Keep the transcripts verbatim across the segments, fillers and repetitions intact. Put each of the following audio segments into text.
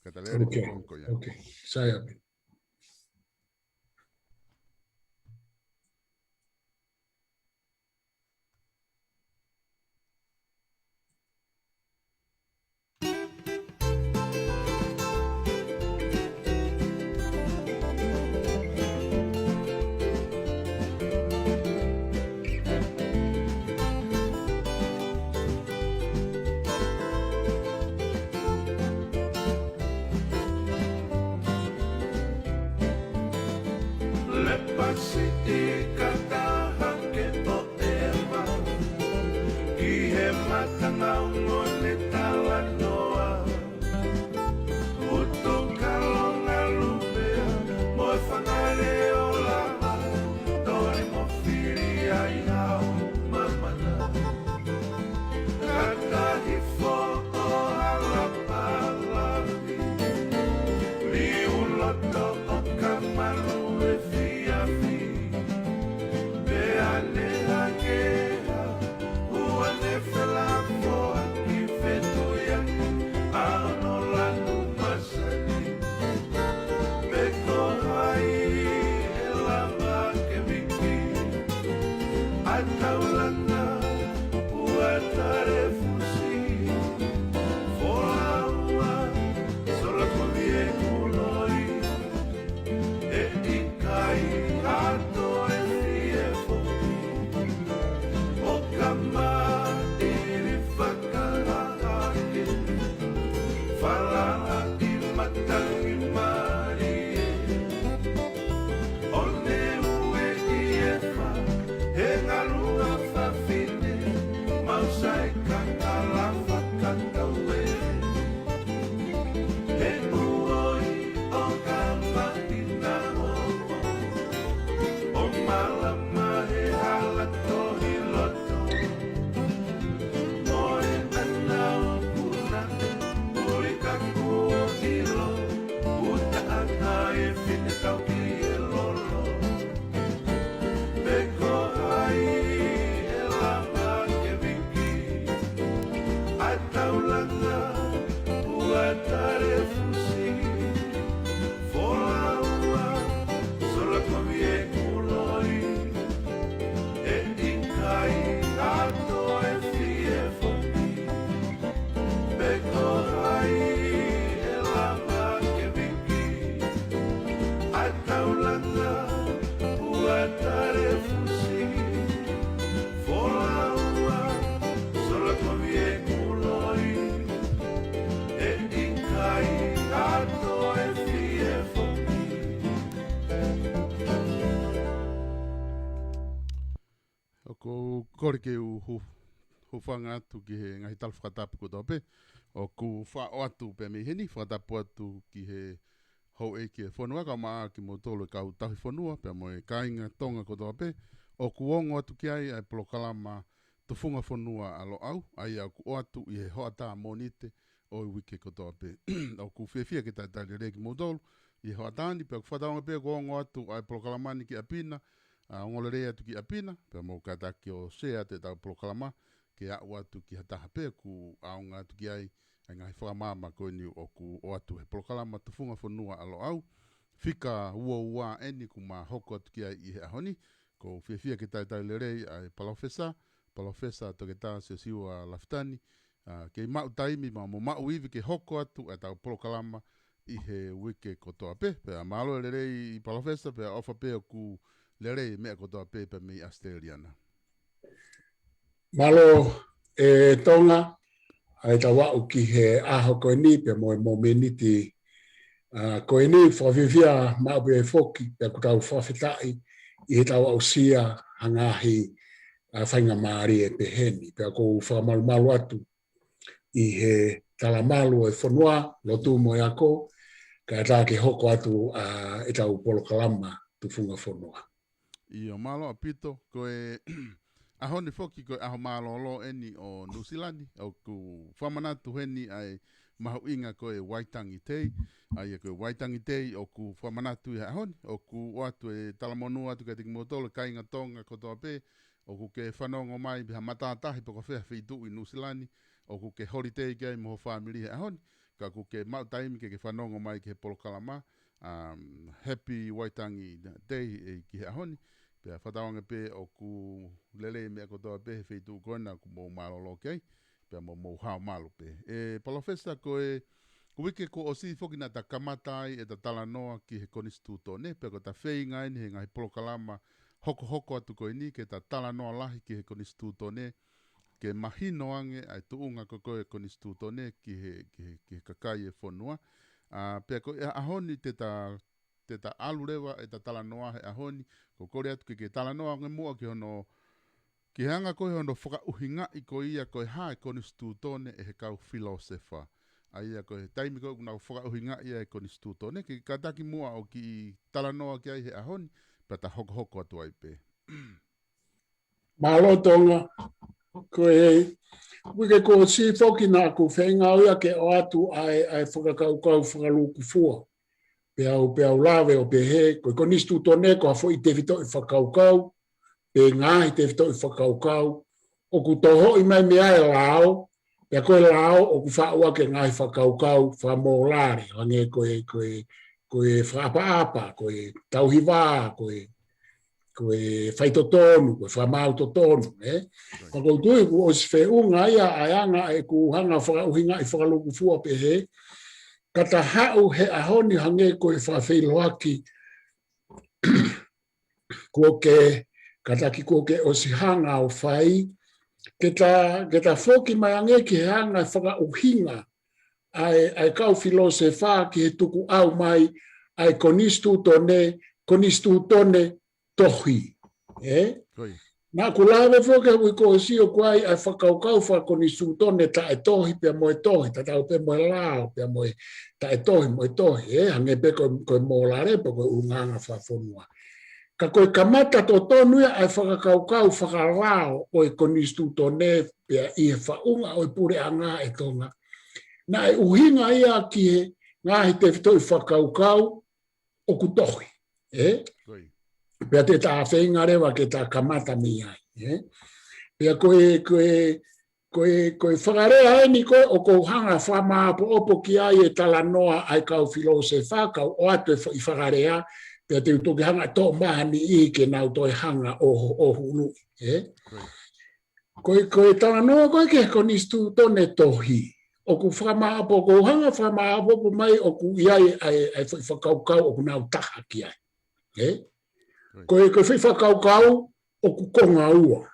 Katalele, okay, ko ia. Okay. Sai ange. Lepasi i kataha ke ʻoʻeva ki he matanga ʻo e talanoa. Utu kalonga lupea mo e fanga leʻo lava, toli mo fili ai hao mamana. Kata hifo ʻo hala palavi, liu loto ʻo ka malu efiafi. Pea ne hake ha ua ne felafoaki fetuiaki ʻa hono lanu masani. Pe ko hai ʻe lava ke viki ʻa e taulanga ua tale fusi. Folau ua sola ko vie kuloi. ʻE ʻikai ha toe fie foki ʻo ka maʻiri fakahahake. Falala ʻi matangi mālie, ʻo ne ueʻi e fā he ngaluʻa fafine, mau sai kakala fakataue. He uoi ʻo ka mahina ʻo, ʻo malama he hala tohi loto. Mo e ʻana ʻo puna, ʻuli ka kuo ʻilo, ʻuta ʻana e fine tau ki e lolo. Pe ko hai ʻe lava ke viki ʻa e taulanga ua tale fusi. Folau ua sola ko vie kuloi. ʻE ʻikai ha toe fie foki. Pe ko hai ʻe lava ke viki ʻa e taulanga ua tale fusi. Folau ua sola ko vie kuloi. ʻE ʻikai ha toe fie foki. ʻOku ou kole ke u hu-, hūfanga atu ki he ngaahi tala fakatapu kotoa pē. ʻOku faʻo atu pē mei heni, fakatapu atu ki he houʻeiki e fonua, kae ʻumaʻā kimoutolu e kau tauhi fonua, pea mo e kāinga Tonga kotoa pē. ʻOku ongo atu ki ai ʻa e polokalama Tufunga Fonua ʻa Loʻau, ʻa ia ʻoku ʻoatu ʻi he hoʻatā Mōnite ʻo e uike kotoa pē. ʻOku fiefia ke talitali lelei kimoutolu ʻi he hoʻatā ni, pea ʻoku fakatauange pē ʻoku ongo atu ʻa e polokalama ni ki ʻapi na, ʻa, ongo lelei atu ki ʻapi na, pea mou kātaki ʻo share atu ʻetau polokalama, ke aʻu atu ki ha taha pē ʻoku ʻaonga atu ki ai ʻa e ngaahi fakamaama ko eni ʻoku ʻoatu he polokalama Tufunga Fonua ʻa Loʻau. Fika ua ua eni kuo ma hoko atu ki ai ʻi he ʻaho ni, ʻoku ou fiefia ke talitali lelei ʻa e Palōfesa, Palōfesa Toketā Siosiua Lafitani, ʻa, kei maʻu taimi mo, mo maʻu ivi ke hoko atu ʻetau polokalama ʻi he uike kotoa pē. Pea mālō e lelei Palōfesa, pea ʻofa pē ʻoku lelei e meʻa kotoa pē pea mei ʻAositelēlia na. Mālō e Tonga, ʻa ʻetau aʻu ki he ʻaho ko eni pea mo e mōmeniti, ʻa, ko eni, fakafiefia maʻu pē foki, pea ʻoku tau fakafetaʻi ʻi heʻetau aʻusia ha ngaahi, ʻa, faingamālie peheni. Pea ʻoku ou fakamalumalu atu ʻi he talamalu ʻo e fonua, lotu mo e ako, kae ʻatā ke hoko atu, ʻa, ʻetau polokalama Tufunga Fonua. ʻIo, mālō ʻaupito, ko e ʻaho ni foki ko e ʻaho mālōlō eni ʻo Nuʻusila ni, ʻoku fakamanatu heni ʻa e mahuʻinga ko e Waitangi Day, ʻa ia ko e Waitangi Day ʻoku fakamanatu ʻi he ʻaho ni, ʻoku ʻoatu e talamonū atu kiate kimoutolu kāinga Tonga kotoa pē, ʻoku ke fanongo mai pē ha matātahi pe ko fē ha feituʻu ʻi Nuʻusila ni, ʻoku ke holiday ki ai mo ho fāmili he ʻaho ni, ka ʻoku ke maʻu taimi ke ke fanongo mai ki he polokalama, um, Happy Waitangi Day ʻe ki he ʻaho ni. Pea fakatauange pē ʻoku lelei meʻa kotoa pē he feituʻu ko ena ʻoku mou mālōlō ki ai, pea mo mou hao malu pē. ʻE Palōfesa, ko e uike kuo ʻosi foki naʻa ta kamata ai ʻeta talanoa ki he konisitūtone, pea ko ʻeta feinga eni he ngaahi polokalama hokohoko atu ko eni ke ta talanoa lahi ki he konisitūtone, ke mahino ange ʻa e tuʻunga ko ē ʻo e konisitūtone ki he, ki he, ki he kakai ʻo e fonua. ʻA, pea ko e ʻaho ni te ta, te ta ʻalu leva ʻeta talanoa he ʻaho ni, ko e kole atu ke ke talanoa ange muʻa ki hono, ki he anga ko ē hono fakaʻuhingaʻi ko ia ko e hā e konisitūtone ʻe he kau filōsefa. ʻA ia ko e taimi ko ē ʻoku nau fakaʻuhingaʻi ai e konisitūtone, ke kātaki muʻa ʻo kiʻi talanoa ki ai he ʻaho ni, pea ta hokohoko atu ai pē. Mālō Tonga, ko e uike kuo ʻosi foki naʻa ku feinga au ia ke ʻoatu ʻa e, ʻa e fakakaukau fakalūkufua. Pea u, pea u lave ʻo pehē, ko e konisitūtone ko ha foʻi tefitoʻi fakakaukau, pe ngaahi tefitoʻi fakakaukau, ʻoku tohoʻi mai mei ai e lao, pea ko e lao ʻoku faʻu ʻaki e ngaahi fakakaukau fakamōlale, hangē ko e, ko e, ko e fakaʻapaʻapa, ko e tauhi vā, ko e, ko e faitotonu, ko e fakamaau totonu, ē? Right. Ka ʻoku ou tui kuo ʻosi feʻunga ia ʻa e anga ʻeku hanga ʻo fakaʻuhingaʻi fakalūkufua pehē, ka ta haʻu he ʻaho ni hangē ko e fakafeʻiloaki kuo ke, kātaki kuo ke ʻosi hanga ʻo fai, ke ta, ke ta foki mai ange ki he anga e fakaʻuhinga ʻa e, ʻa e kau filōsefa ki he tukuʻau mai ʻa e konisitūtone, konisitūtone tohi. Ē? Ko ia. Naʻa ku lave foki he uike kuo ʻosi ʻoku ʻi ai ʻa e fakakaukau fakakonisitūtone taʻetohi pea mo e tohi, tatau pē mo e lao, pea mo e taʻetohi, mo e tohi, ē? Hangē pē ko, ko e mōlale, pe ko e ʻulungaanga fakafonua. Ka ko e kamata totonu ia ʻa e fakakaukau fakalao ʻo e konisitūtone pea ʻi he faʻunga ʻo e puleʻanga ʻe Tonga. Naʻe ʻuhinga ia ki he ngaahi tefitoʻi fakakaukau ʻoku tohi. Ē? Ko ia. Pea te ta feinga leva ke ta kamata mei ai. Ē? Pea ko e, ko e, ko e, ko e fakalea eni ko ē ʻoku ou hanga ʻo fakamāʻopoʻopo ki ai e talanoa ʻa e kau filōsefa, kau ʻoatu e fa-, ʻi fakalea, pea te u toki hanga ʻo toʻo mai ha niʻihi ke nau toe hanga ʻo, ʻo huluʻi. Ē? Ko ia. Ko e, ko e talanoa ko ē ki he konisitūtone tohi. ʻOku fakamāʻopo-, ʻoku ou hanga ʻo fakamāʻopoʻopo mai ʻoku ʻi ai ʻa e, ʻa e foʻi fakakaukau ʻoku nau taha ki ai. Ē? Right. Ko e, ko e foʻi fakakaukau ʻoku konga ua.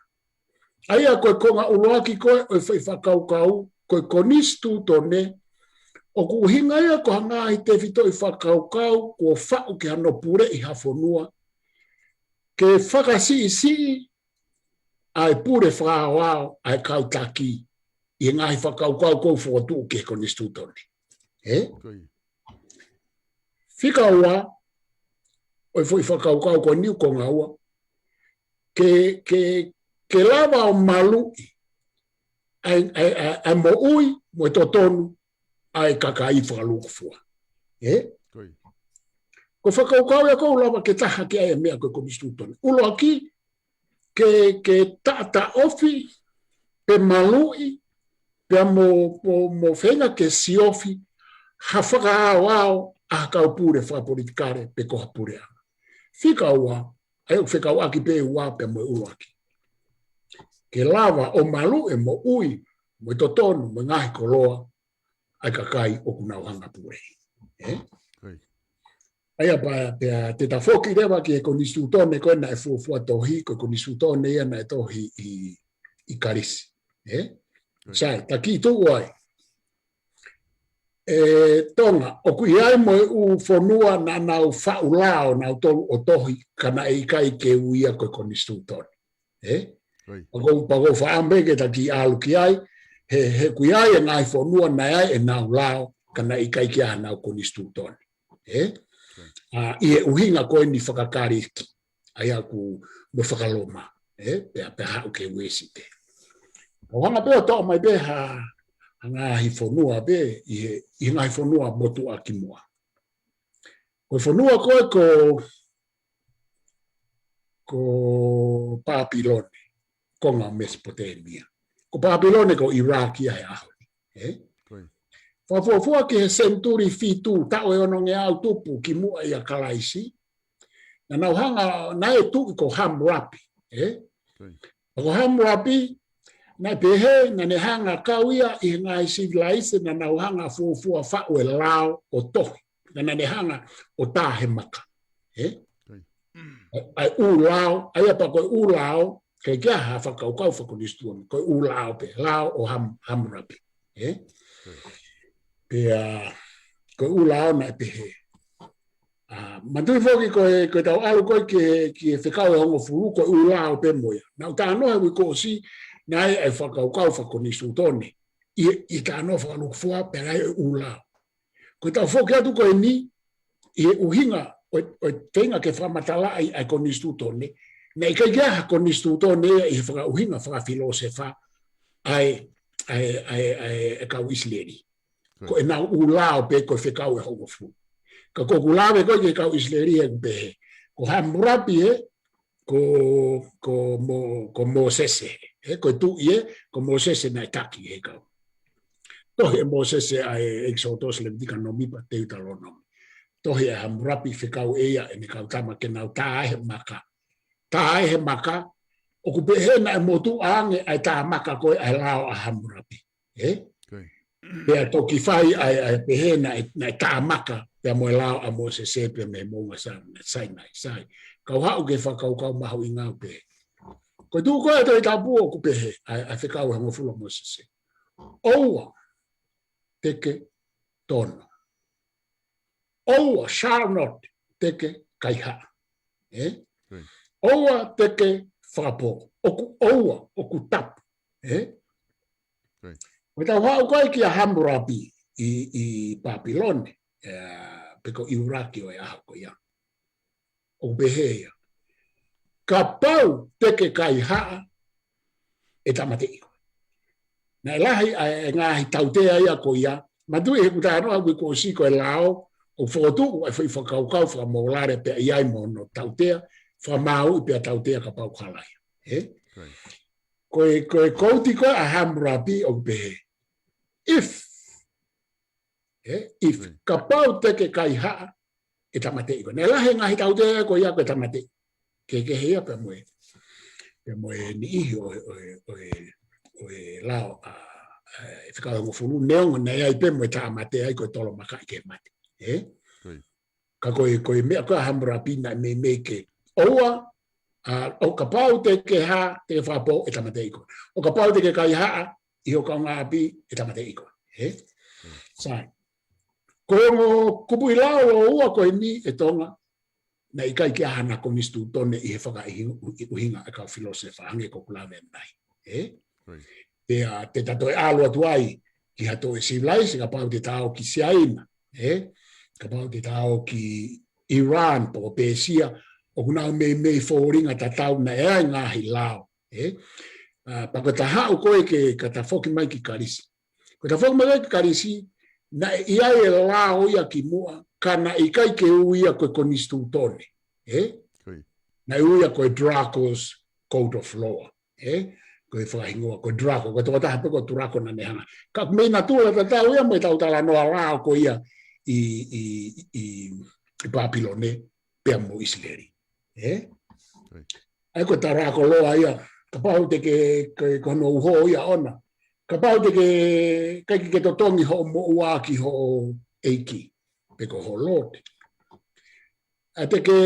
ʻA ia ko e konga ʻuluaki ko ē ʻo e foʻi fakakaukau, ko e konisitūtone, ʻoku ʻuhinga ia ko ha ngaahi tefitoʻi fakakaukau kuo faʻu ki hano puleʻi ha fonua, ke fakasiʻisiʻi ʻa e pule fakaaoao ʻa e kau taki ʻi he ngaahi fakakaukau ʻoku fokotuʻu ki he konisitūtone. Ē? Ko ia. Fika ua, ʻo e foʻi fakakaukau ko eni ʻoku konga ua, ke, ke, ke lava ʻo maluʻi ʻa e, ʻa e, ʻa e, ʻa e moʻui mo e totonu ʻa e kakai fakalūkufua. Ē? Ko ia. Ko e fakakaukau ia ʻoku ou lava ke taha ki ai e meʻa ko e konisitūtone. ʻUluaki, ke, ke taʻotaʻofi, pe maluʻi, pea mo, mo, mo feinga ke siofi ha fakaaoao ʻa ha kau pule fakapolitikale pe ko ha puleʻanga. Fika ua, ʻa ia ʻoku fekauʻaki pē ua pea mo e ʻuluaki. Ke lava ʻo maluʻi e moʻui mo e totonu mo e ngaahi koloa ʻa e kakai ʻoku nau hanga ʻo puleʻi. Ē? Ko ia. ʻA ia pea, pea te ta foki leva ki he konisitūtone ko ē naʻe fuofua tohi, ko e konisitūtone ia naʻe tohi ʻi, ʻi Kalisi. Ē? Ko ia. Sai, ta kiʻi tuʻu ai. ʻE Tonga, ʻoku ʻi ai mo e ʻū fonua naʻa nau faʻu lao nautolu ʻo tohi, ka naʻe ʻikai ke ui ia ko e konisitūtone. Ē? Ko ia. Pea ʻoku ou, pea ʻoku ou fakaʻamu pē ke ta kiʻi ʻalu ki ai, he, he ʻoku ʻi ai e ngaahi fonua naʻe ʻi ai ʻenau lao, ka naʻe ʻikai ke ʻi ai hanau konisitūtone. Ē? Ko ia. ʻA, ʻi he ʻuhinga ko eni fakaKalisi, ʻa ia ʻoku mo fakaLoma. Ē? Pea, pea haʻu ki he Uēsite pē. Ka u hanga pē ʻo toʻo mai pē ha, ha ngaahi fonua pē, ʻi he, ʻi he ngaahi fonua motuʻa kimuʻa. Ko e fonua ko ē ko, ko Papilone, konga ʻo Mesopotemia. Ko Papilone ko ʻIlaki ia he ʻaho ni. Ē? Ko ia. Fakafuofua ki he senituli fitu, taʻu ʻe onongeau tupu ki muʻa ʻia Kalaisi, naʻa nau hanga, naʻe tuʻi ko Hammurabi, ē? Ko Hammurabi, naʻe pehē, naʻa ne hanga kau ia ʻi he ngaahi sivilaise, naʻa nau hanga fuofua faʻu e lao ʻo tohi. Naʻa ne hanga ʻo tā he maka. Ē? ʻA e ʻū lao, ʻa ia pea ko e ʻū lao, ke kia ha fakakaukau fakakonisitūtone, ko e ʻū lao pē, lao ʻo Ham-, Hammurabi. Ē? Pea, ko e ʻū lao naʻe pehē. ʻA, manatuʻi foki ko e, ko e tau ʻalu ko ē ki he, ki he fekau ʻe hongofulu, ko e ʻū lao pē mo ia. Naʻa ku talanoa he uike kuo ʻosi, naʻe ʻi ai e fakakaukau fakakonisitūtone. ʻI, ʻi he talanoa fakalūkufua, pea naʻe ʻi ai e ʻū lao. Ko e tau foki atu ko eni, ʻi he ʻuhinga, ʻo, ʻo e feinga ke fakamatalaʻi ʻa e konisitūtone. Naʻe ʻikai ke ʻi ai ha konisitūtone ia ʻi he fakaʻuhinga fakafilōsefa, ʻa e, ʻa e, ʻa e, ʻa e, ʻa e kau ʻIsileli. Ko ʻenau ʻū lao pē ko e fekau ʻe hongofulu. Ka ko ʻeku lave ko ē ki he kau ʻIsileli ʻoku pehē. Ko Hammurabi ē, ko, ko Mo-, ko Mōsese ē. Ko e tuʻi ē, ko Mōsese naʻe taki he kau. Tohi ʻe Mōsese ʻa e ʻEkisoto, Levitiko, Nōmipa, Teutalōnome. Tohi ʻe Hammurabi fekau ʻe ia ʻene kau tama ke nau tā he maka. Tā he maka, ʻoku pehē naʻe motuʻa ange ʻa e tā maka ko ē ʻa e lao ʻa Hammurabi. Ē? Pea toki fai ʻa e, ʻa e pehē naʻe, naʻe tā maka, pea mo e lao ʻa Mōsese pea mei he moʻunga Sa-, Sainai, Sainai. Kau haʻu ki he fakakaukau mahuʻinga ʻoku pehē. Ko e tuʻu ko ē ʻa e Tohi Tapu ʻoku pehē, ʻa e, ʻa e fekau ʻe hongofulu ʻa Mōsese. ʻOua te ke tono. ʻOua, shall not, te ke kaihaʻa. Ē? ʻOua te ke fakapō. ʻOku ʻoua, ʻoku tapu. Ē? Ko e tau haʻu ko ē kia Hammurabi ʻi, ʻi Papilone, ē, pe ko ʻIulaki ʻo e ʻaho ko ia. ʻOku pehē ia. Kapau te ke kaihaʻa, ʻe tāmateʻi koe. Naʻe lahi ʻa e ngaahi tautea ia ko ia, manatuʻi he kuo talanoa ʻaku kuo ʻosi ko e lao, ʻoku fokotuʻu ʻa e foʻi fakakaukau fakamōlale pea ʻi ai mo hono tautea, fakamāuʻi pea tautea kapau ʻoku hala ia. Ē? Ko e, ko e kouti ko ē ʻa Hammurabi ʻoku pehē. If, ē, if, kapau te ke kaihaʻa, ʻe tāmateʻi koe. Naʻe lahi e ngaahi tautea ko ia ko e tāmateʻi. Kehekehe ia pea mo e, pea mo e niʻihi ʻo e, ʻo e, ʻo e, ʻo e lao ʻa, ʻa e fekau ʻe hongofulu, neongo naʻe ʻi ai pē mo e tāmate ai ko e tolomakaʻi ke mate. Ē? Ka ko e, ko e meʻa ko ē ʻa Hammurabi naʻe meimei ke ʻoua, ʻa, ʻo kapau te ke hā, te ke fakapō, ʻe tāmateʻi koe. ʻO kapau te ke kaihaʻa ʻi ho kaungāʻapi, ʻe tāmateʻi koe. Ē? Sai. Ko e ongo kupuʻi lao lōua ko eni ʻe Tonga, naʻe ʻikai ke ʻi ai hano konisitūtone ʻi he fakaʻuhinga ʻa e kau filōsefa hangē ko ʻeku lave ʻanenai. Ē? Pea te ta toe ʻalu atu ai ki ha toe sivilaise, kapau te ta ō ki Siaina, ē? Kapau te ta ō ki Iran, pe ko Pēsia, ʻoku nau meimei fōtunga tatau naʻe ʻi ai e ngaahi lao, ē? ʻA, pea ko e ta haʻu ko ē ke, ka ta foki mai ki Kalisi. Ko e ta foki mai ki Kalisi, naʻe ʻi ai e lao ia ki muʻa, ka naʻe ʻikai ke ui ia ko e konisitūtone, ē? Naʻe ui ia ko e Draco's Code of Law. Ē? Ko e fakahingoa, ko Draco, ko e tokotaha pē ko Draco naʻa ne hanga. Ka mei natula tatau ia mo e tau talanoa lao ko ia ʻi, ʻi, ʻi, ʻi Papilone pea mo ʻIsileli. Ē? ʻA ia ko e Draco Law ia, kapau te ke, ke, ko hono uho ia ʻona. Kapau te ke, ʻikai ke ke totongi hoʻo moʻua ki hoʻo ʻeiki, pe ko hoʻo lord. ʻA te ke,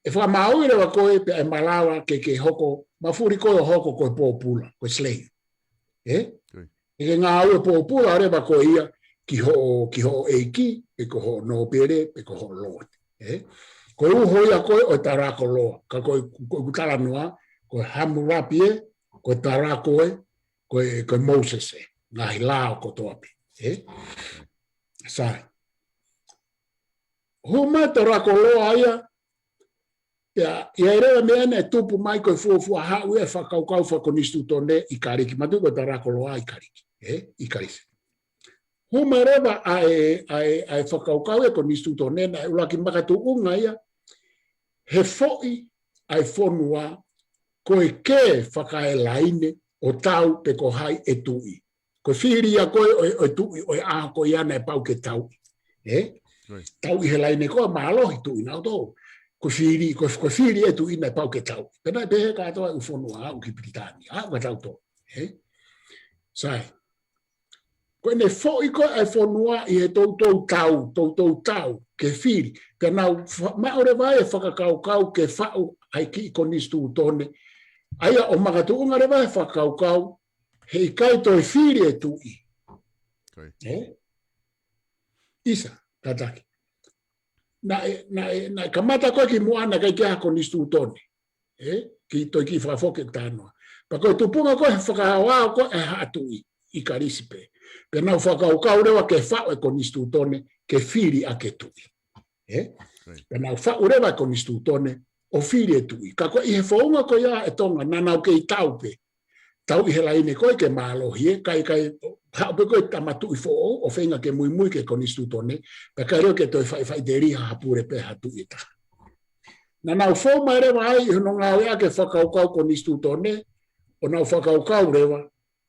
ʻe fakamāuʻi leva koe pea ʻe malava ke ke hoko, mafuli koe ʻo hoko ko e pōpula, ko e slave. Ē? ʻE ke ngāue pōpula leva koe ia ki hoʻo, ki hoʻo ʻeiki, pe ko hoʻo nōpele, pe ko hoʻo lord. Ē? Ko e uho ia ko ē ʻo e Draco Law, ka ko e, ko ʻeku talanoa, ko e Hammurabi ē, ko e Draco ē, ko e, ko e Mōsese, ngaahi lao kotoa pē. Ē? Sai. Hū mai Draco Law ia, pea, ʻi ai leva e meʻa naʻe tupu mai ko e fuofua haʻu ia e fakakaukau fakakonisitūtone ʻi Kalisi, manatuʻi ko e Draco Law ʻi Kalisi, ē, ʻi Kalisi. Hū mai leva ʻa e, ʻa e, ʻa e fakakaukau ʻa e konisitūtone naʻe ʻuluaki makatuʻunga ia, he foʻi ʻa e fonua ko e kē fakaelaine ʻo tau pe ko hai ʻe tuʻi. Ko e fili ia ko ē ʻo e, ʻo e tuʻi, ʻo e ʻaho ko ia naʻe pau ke tauʻi. Ē? Tauʻi he laine ko ē mālohi tuʻi nautolu. Ko e fili, ko e, ko e fili e tuʻi naʻe pau ke tauʻi. Pea naʻe pehē kātoa e ʻū fonua aʻu ki Pilitānia. Aʻu kia tautolu. Ē? Sai. Ko ʻene foʻi ko ē ʻa e fonua ʻi he toutou tau, toutou tau, ke fili. Pea nau fa-, maʻu leva e fakakaukau ke faʻu ʻa e kiʻi konisitūtone. ʻA ia ʻo makatuʻunga leva e fakakaukau, heʻikai toe fili e tuʻi. Ē? ʻIsa, kātaki. Naʻe, naʻe, naʻe kamata ko ē kimuʻa naʻe ʻikai ke ʻi ai ha konisitūtone. Ē? Kiʻi toe kiʻi fakafoki e talanoa. Pea ko e tupunga ko ē he fakaʻaoʻao ko ē ʻa e haʻa tuʻi ʻi Kalisi pē. Pea nau fakakaukau leva ke faʻu e konisitūtone ke fili ʻaki e tuʻi. Ē? Pea nau faʻu leva e konisitūtone ʻo fili e tuʻi. Ka ko ē ʻi he founga ko ia ʻe Tonga naʻa nau kei tau pē. Tauʻi he laine ko ē ke mālohi ē, kae, kae haʻu pē ko ē tama tuʻi foʻou, ʻo feinga ke muimui ki he konisitūtone, pea ʻikai leva ke toe faʻifaʻiteliha ha pule pe ha tuʻi ʻe taha. Naʻa nau fou mai leva ai ʻi hono ngāueʻaki e fakakaukau konisitūtone, ʻo nau fakakaukau leva,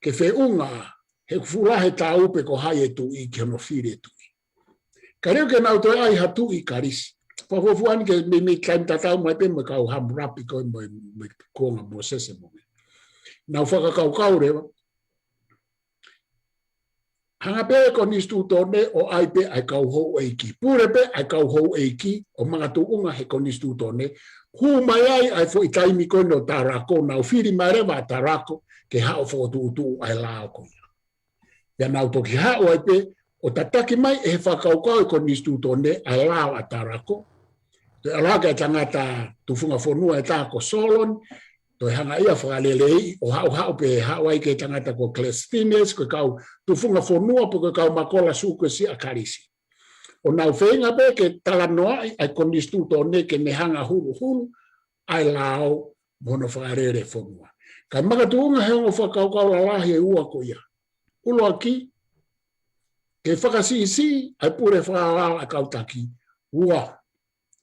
ke feʻunga, he ʻoku fuʻu lahi e tau pe ko hai e tuʻi ki hono fili e tuʻi. Ka leo ke nau toe ʻai ha tuʻi ʻi Kalisi. Fakafuofua ni ke mei, mei taimi tatau mai pē mo e kau Hamurapi ko ē mo e, mo e kuonga Mōsese mo e. Nau fakakaukau leva. Hanga pē konisitūtone ʻo ʻai pē ʻa e kau houʻeiki. Pule pē ʻa e kau houʻeiki ʻo makatuʻunga he konisitūtone. Hū mai ai ʻa e foʻi taimi ko ē ʻo Tarako, nau fili mai leva ʻa Tarako, ke haʻu ʻo fokotuʻutuʻu ʻa e lao ko ia. Pea nau toki haʻu ai pē, ʻo tataki mai ʻe he fakakaukau e konisitūtone ʻa e lao ʻa Tarako. Toe ʻalu hake e tangata tufunga fonua ʻe taha ko Soloni, toe hanga ia ʻo fakaleleiʻi, ʻo haʻuhaʻu pē haʻu ai ki he tangata ko Cleisthenes, ko e kau tufunga fonua pe ko e kau makola sūkuesi ʻa Kalisi. ʻO nau feinga pē ke talanoaʻi ʻa e konisitūtone ke ne hanga ʻo huluhulu ʻa e lao mo hono fakalele fonua. Kae makatuʻunga he ongo fakakaukau lalahi ʻe ua ko ia. ʻUluaki, ke fakasiʻisiʻi ʻa e pule fakaaoao ʻa e kau taki. Ua,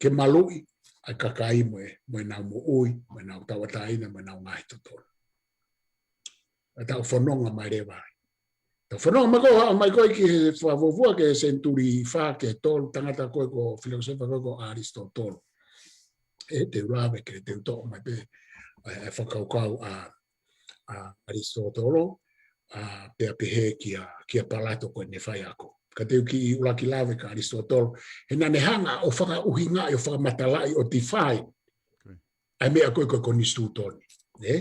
ke maluʻi ʻa e kakai mo e, mo ʻenau moʻui, mo ʻenau tauʻatāina, mo ʻenau ngaahi totonu. ʻA ia tau fononga mai leva ai. Tau fononga mai ko ē, haʻu mai ko ē ki he fakafuofua ki he senituli fā ki he tolu, tangata ko ē ko e filōsefa ko ē ko ʻAlisitōtolo. ʻE te u lave ke te u toʻo mai pē ʻa e, ʻa e fakakaukau ʻa, ʻa ʻAlisitōtolo, ʻa, pea pehē kia, kia Palato ko ʻene faiako. Ka te u kiʻi ʻuluaki lave kia ʻAlisitōtolo, he naʻa ne hanga ʻo fakaʻuhingaʻi, ʻo fakamatalaʻi, ʻo define ʻa e meʻa ko ē ko e konisitūtone. Ē?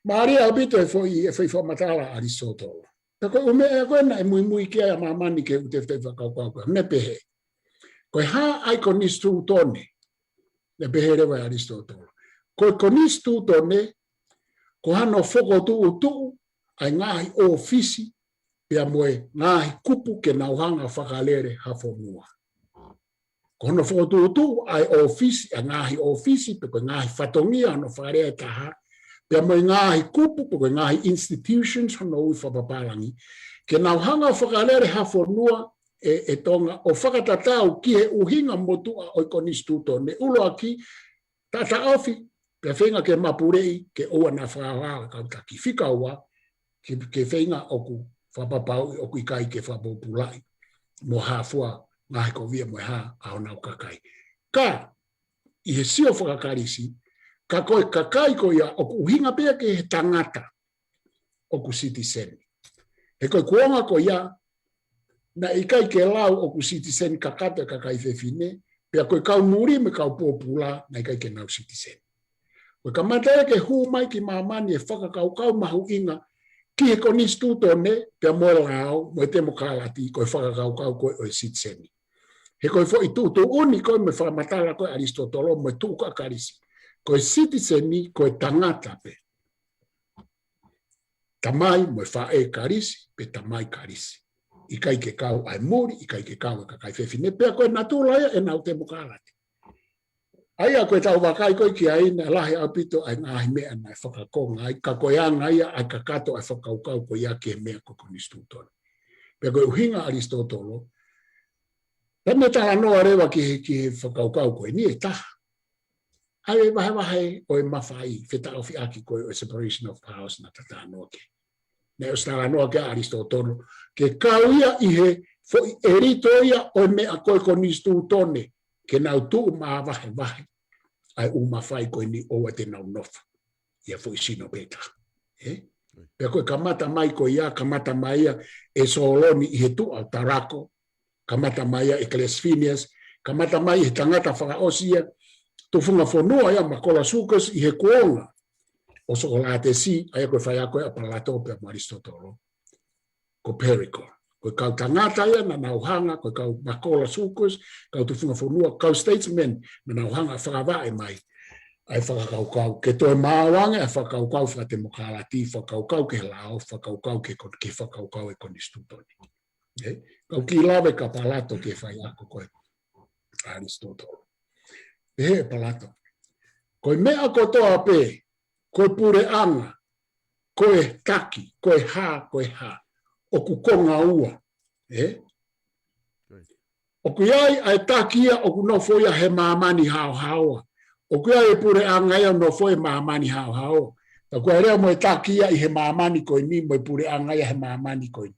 Mālie ʻaupito e foʻi, e foʻi fakamatala ʻa ʻAlisitōtolo. Pea ko e ʻū meʻa ko ē naʻe muimui ki ai ʻa māmani ki he ʻū tefitoʻi fakakaukau ko ē. Naʻe pehē, ko e hā ʻa e konisitūtone? Naʻe pehē leva ʻe ʻAlisitōtolo, ko e konisitūtone, ko hano fokotuʻutuʻu ʻa e ngaahi ʻōfisi, pea mo e ngaahi kupu ke nau hanga ʻo fakalele ha fonua. Ko hono fokotuʻutuʻu ʻa e ʻōfisi, ʻa e ngaahi ʻōfisi, pe ko e ngaahi fatongia hono fakalea ʻe taha, pea mo e ngaahi kupu, pe ko e ngaahi institutions hono ui fakapapālangi, ke nau hanga ʻo fakalele ha fonua ʻe, ʻe Tonga ʻo fakatatau ki he ʻuhinga motuʻa ʻo e konisitūtone. ʻUluaki, taʻataʻofi, pea feinga ke mapuleʻi, ke ʻoua naʻa fakaaoao e kau taki. Fika ua, ke, ke feinga ʻoku fakapapauʻi ʻoku ʻikai ke fakapōpulaʻi mo ha fua ngaahi kovi ia mo e hā ʻa honau kakai. Ka, ʻi he sio fakaKalisi, ka ko e kakai ko ia ʻoku ʻuhinga pē ia ki he tangata ʻoku sitiseni. He ko e kuonga ko ia, naʻe ʻikai ke lau ʻoku sitiseni kakato e kakai fefine, pea ko e kau muli mo e kau pōpula naʻe ʻikai ke nau sitiseni. Ko e kamata ia ke hū mai ki māmani e fakakaukau mahuʻinga ki he konisitūtone, pea mo e lao, mo e temokalati, ko e fakakaukau ko ē ʻo e sitiseni. He ko e foʻi tuʻutuʻuni ko ē mo e fakamatala ko ē ʻa ʻAlisitōtolo mo e tuʻu ko ē ʻa Kalisi, ko e sitiseni ko e tangata pē. Tamai mo e faʻē Kalisi, pe tamai Kalisi. ʻIkai ke kau ʻa e muli, ʻikai ke kau e kakai fefine, pea ko e natula ia ʻenau temokalati. ʻA ia ko e tau vakai ko ē ki ai naʻe lahi ʻaupito ʻa e ngaahi meʻa naʻe fakakonga ai, ka ko e anga ia ʻa e kakato ʻa e fakakaukau ko ia ki he meʻa ko e konisitūtone. Pea ko e ʻuhinga ʻa ʻAlisitōtolo, pea ne talanoa leva ki he, ki he fakakaukau ko eni ʻe taha. ʻA e vahevahe ʻo e mafai, fetaʻofiʻaki ko ē ʻo e separation of powers naʻa ta talanoa ki ai. Naʻe ʻosi talanoa ki ai ʻa ʻAlisitōtolo, ke kau ia ʻi he foʻi ʻelito ia ʻo e meʻa ko e konisitūtone, ke nau tuʻu māvahevahe ʻa e ʻū mafai ko eni ʻoua te nau nofo ʻi ha foʻi sino pē taha. Ē? Pea ko e kamata mai ko ia, kamata mai ia ʻe Soloni ʻi he tuʻa ʻo Tarako, kamata mai ia ʻe Cleisthenes, kamata mai ʻe he tangata fakaʻosi ia, tufunga fonua ia Makola Sukas ʻi he kuonga ʻo Sokolatesi, ʻa ia ko e faiako ia ʻa Palato pea mo ʻAlisitōtolo, ko Pericles. Ko e kau tangata ia naʻa nau hanga, ko e kau Makola Sukas, kau tufunga fonua, kau statesmen, naʻa nau hanga ʻo fakavaʻe mai ʻa e fakakaukau, ke toe maau ange ʻa e fakakaukau fakatemokālati, fakakaukau ki he lao, fakakaukau ki he ko-, ki he fakakaukau ʻo e konisitūtone. Ē? Kau kiʻi lave kia Palato ki he faiako ko ē ʻa ʻAlisitōtolo. Pehē ʻe Palato, ko e meʻa kotoa pē, ko e puleʻanga, ko e taki, ko e hā, ko e hā, ʻoku konga ua. Ē? ʻOku ʻi ai ʻa e taki ia ʻoku nofo ia he māmani haohaoa. ʻOku ʻi ai e puleʻanga ia ʻoku nofo he māmani haohaoa. Ka ko e lea mo e taki ia ʻi he māmani ko eni, mo e puleʻanga ia he māmani ko eni.